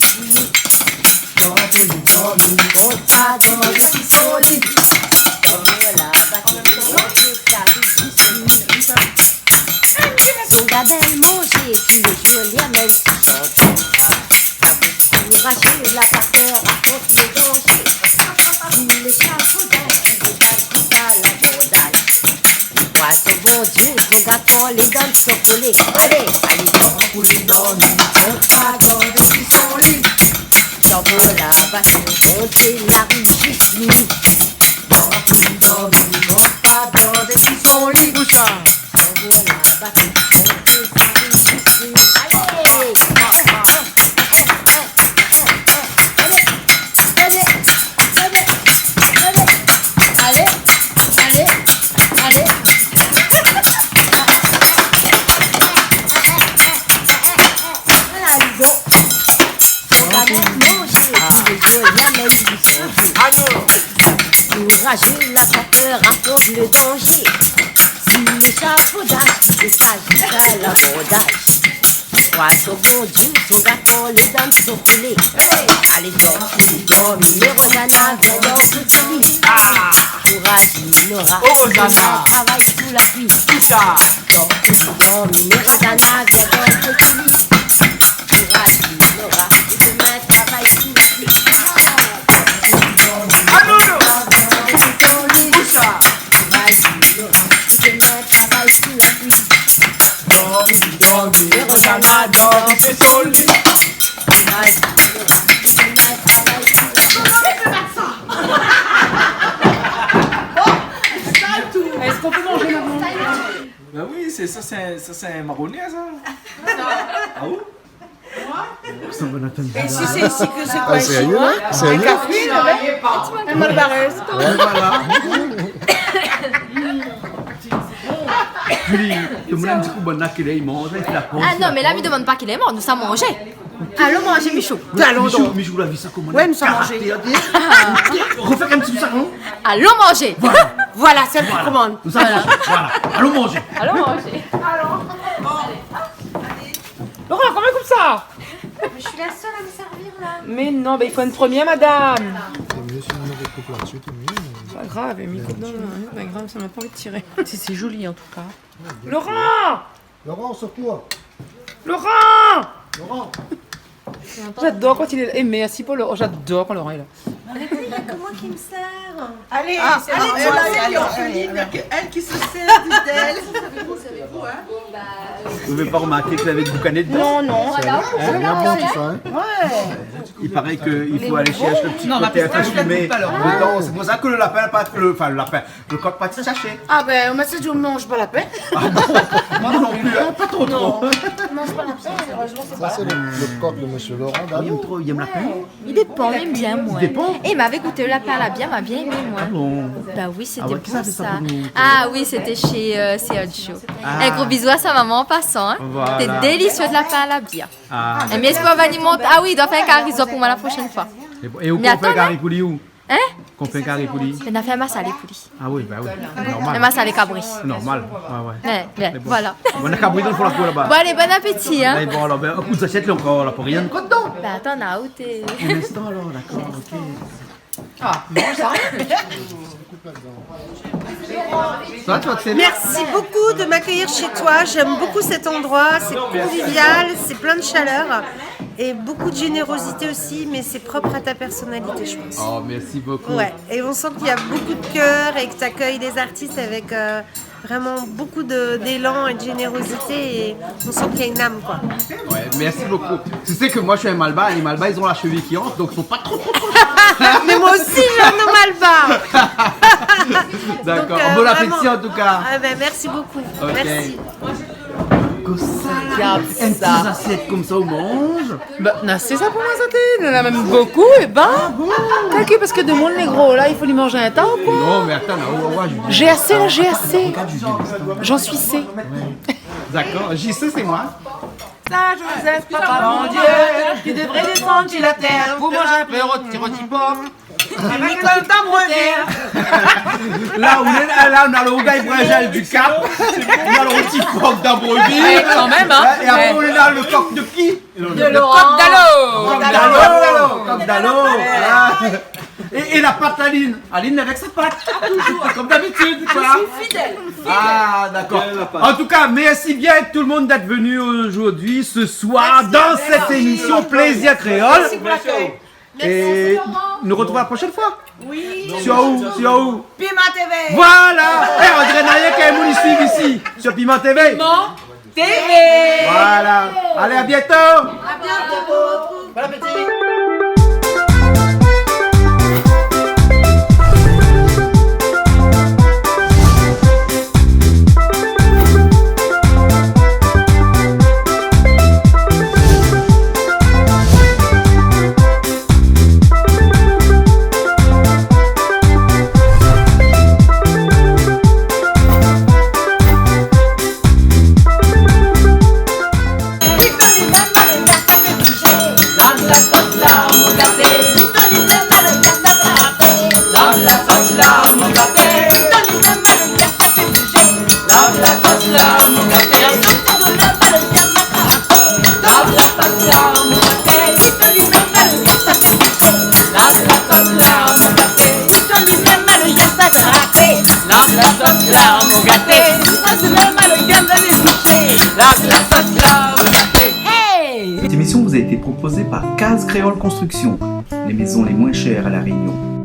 Dormi, dormi, dormi, fo pa dormi si son li. Dormi la, ba, dormi, sa, li, li, li. Son gabèl manzé, tou lé zour li amèn son plat. Pou razoui la vapèr, rakont lé danzé. Pou lé éshafodaz, lé éshafodaz, la bordaz. Li kroi son Bondié, son gato, lé dan son kolé. Alé, alé, dormi, dormi, fo pa dormi si son li. Dormi la, ba, monté la ri zis mini. Dormi, dormi, fo pa dormi si son li. Ousa ? Pou razoui la vapèr, rakont lé danzé. Pou lé éshafodaz, lé éshafodaz, la bordaz. Poison fondu, son gâteau, les dames sont coulées. Hey ! Allez, dormi, dormi, le Rosanna vient danser sur lui. Ah ! Courage, Nora. Oh, Rosanna. Demain, travail sous la pluie. Qui ça ? Dormi, dormi, le Rosanna vient danser sur lui. Courage, Nora. Demain, travail sous la pluie. Ah non, non. Qui ça ? Courage, Nora. Demain, travail sous la pluie. Dormi, dormi, Rosanna, dormi, c'est joli. Est-ce qu'on peut manger maintenant ? Bah oui, c'est ça, c'est un, ça, c'est un marronnier, ça. Ah oui ? Et si c'est ici que c'est quoi, un chinois ? Ah, sérieux, là ? Sérieux ? Un kafrine, ouais. Un malbarès. Ouais, voilà. Julie, demann in ti kou banna kèl èr i manz, la poz. Ah non, mé la, mi demann pa kèl èr i manz, nou sa manzé. Alon manzé, Michou. Alon Michou, donk. Michou, la vi sa koman ? Ouais, nou sa manzé. Karaktèr, di. Refé in ti kou sa, non ? Alon manzé. Voilà. Voilà, sé li ki komann. Nou sa manzé. Voilà. Alon manzé. Alon manzé. Laura, koman konmsa ? Mais je suis la seule à me servir, là. Mais non, mais il faut une première, madame. C'est mieux si on avait coupé là-dessus, tout mieux, mais... Pas grave, Amy, coupe dans le... pas grave, ça m'a pas envie de tirer. C'est, c'est joli, en tout cas. Laurent ! Laurent, au secours ! Laurent ! Laurent ! J'adore quand il est là. Et merci pour le... oh, j'adore quand Laurent est là. Mais il y a que moi qui me sers. Allez, ah, c'est allez, bon, allez, allez, Orpheline, il y a que elle qui se sert du sel. Vous avez pas remarqué que vous avez boucané dedans ? Non, non. Voilà. Hein ? C'est bien bon, tout ça, hein ? Ouais. Il paraît qu'il faut aller chercher le petit côté un peu fumé dedans. C'est pour ça que le lapin, pas le, enfin, le lapin, le coq pa ti shaché. Ah ben, moin, sé di, mi manz pa lapin. Ah bon ? Moi non plus, hein, pas trop, trop. Non, mi manz pa lapin, heureusement, c'est pas... Ça, c'est le, le coq de monsieur Laurent, là. Ah, il aime trop, il aime lapin ? Ouais. I dépan, mi èm bien, moin. I dépan ? É mi avé gout lapin a la bièr, ma bien émé, moin. Ah bon ? Bah oui, c'était bon, ça. Ah ouais, qui ça a fait ça pour nous ? Ah oui, c'était chez, euh, C L Show. Ah. Un gros bisou à sa maman en passant, hein. Voilà. C'était délicieux de lapin à la bière. Ah. É mi èspèr va ni mont... ah oui, i doi fé in kari rizo pou moin la prochaine fois. É, é ou fé in kari pou li ou ? Hein ? Ou fé in kari pou li ? Mé na fé in masalé pou li. Ah oui, bah oui, normal. In masalé kabri. Normal, ouais, ouais. Ouais, ouais, voilà. Bon, on a kabri dan le fon la kour laba. Bon, allez, bon appétit, hein. Allez, bon, alors, ben, un coup de sachet, là, encore, là, pour rien. Quoi dedans ? Bah, attends, na ou té... Un instant, alors, d'accord, ok. Ah, bon, ça. Ça, toi, tu sais. Merci beaucoup de m'accueillir chez toi. J'aime beaucoup cet endroit. C'est convivial, c'est plein de chaleur et beaucoup de générosité aussi, mais c'est propre à ta personnalité, je pense. Oh, merci beaucoup. Ouais. Et on sent qu'il y a beaucoup de cœur et que t'accueilles les artistes avec, euh, vraiment beaucoup de, d'élan et de générosité et on sent qu'il y a une âme, quoi. Ouais, merci beaucoup. Tu sais que moi, je suis un malbar, et les malbars, ils ont la cheville qui enfle, donc faut pas trop, trop, trop. Mais moi aussi, j'ai un nom malbar. D'accord. Donc, euh, bon appétit, en tout cas. Ah ben, merci beaucoup. Ok. Merci. Regarde ça. In ti zasièt konmsa, ou manz ? Bah, na, sé sa pou moin, sa té. Na, na mèm bokou, é ben. Ah bon ? T'as vu, parce que de mon négro, là, il faut lui manger un tas, quoi. Non, mais attends, là, on va voir, Julie. J'ai assez, là, j'ai assez. Regarde, Julie. J'en suis C. Ouais. D'accord, J C, c'est moi. Saint Joseph, papa mon Dieu, tu devrais descendre sur la terre pour manger un peu rôti, rôti porc. Avec un tambour. Là, on est là, là, on a le rougail brinjal du Cap, on a le rôti porc d'Abreville. Ouais, quand même, hein. Et après, on est là, le coq de qui ? De Laurent. Le coq d'Allo. Coq d'Allo, coq d'Allo. Ah. Et, et la patte, Aline. Aline avec sa patte. Ah, toujours. Comme d'habitude, quoi. Je suis fidèle. Ah, d'accord. Bien la patte. En tout cas, merci bien tout le monde d'être venu aujourd'hui, ce soir, dans cette émission Plaisir Créole. Merci pour l'accueil. Merci, Laurent. Et nous retrouvons la prochaine fois. Oui. Sur où ? Sur où ? Piment T V. Voilà. Eh, on dirait na rien qu'un moun i suiv ici, sur Piment T V. Piment T V. Voilà. Allez, à bientôt. À bientôt. Bon appétit. Cette émission vous a été proposée par Case Créole Construction, les maisons les moins chères à La Réunion.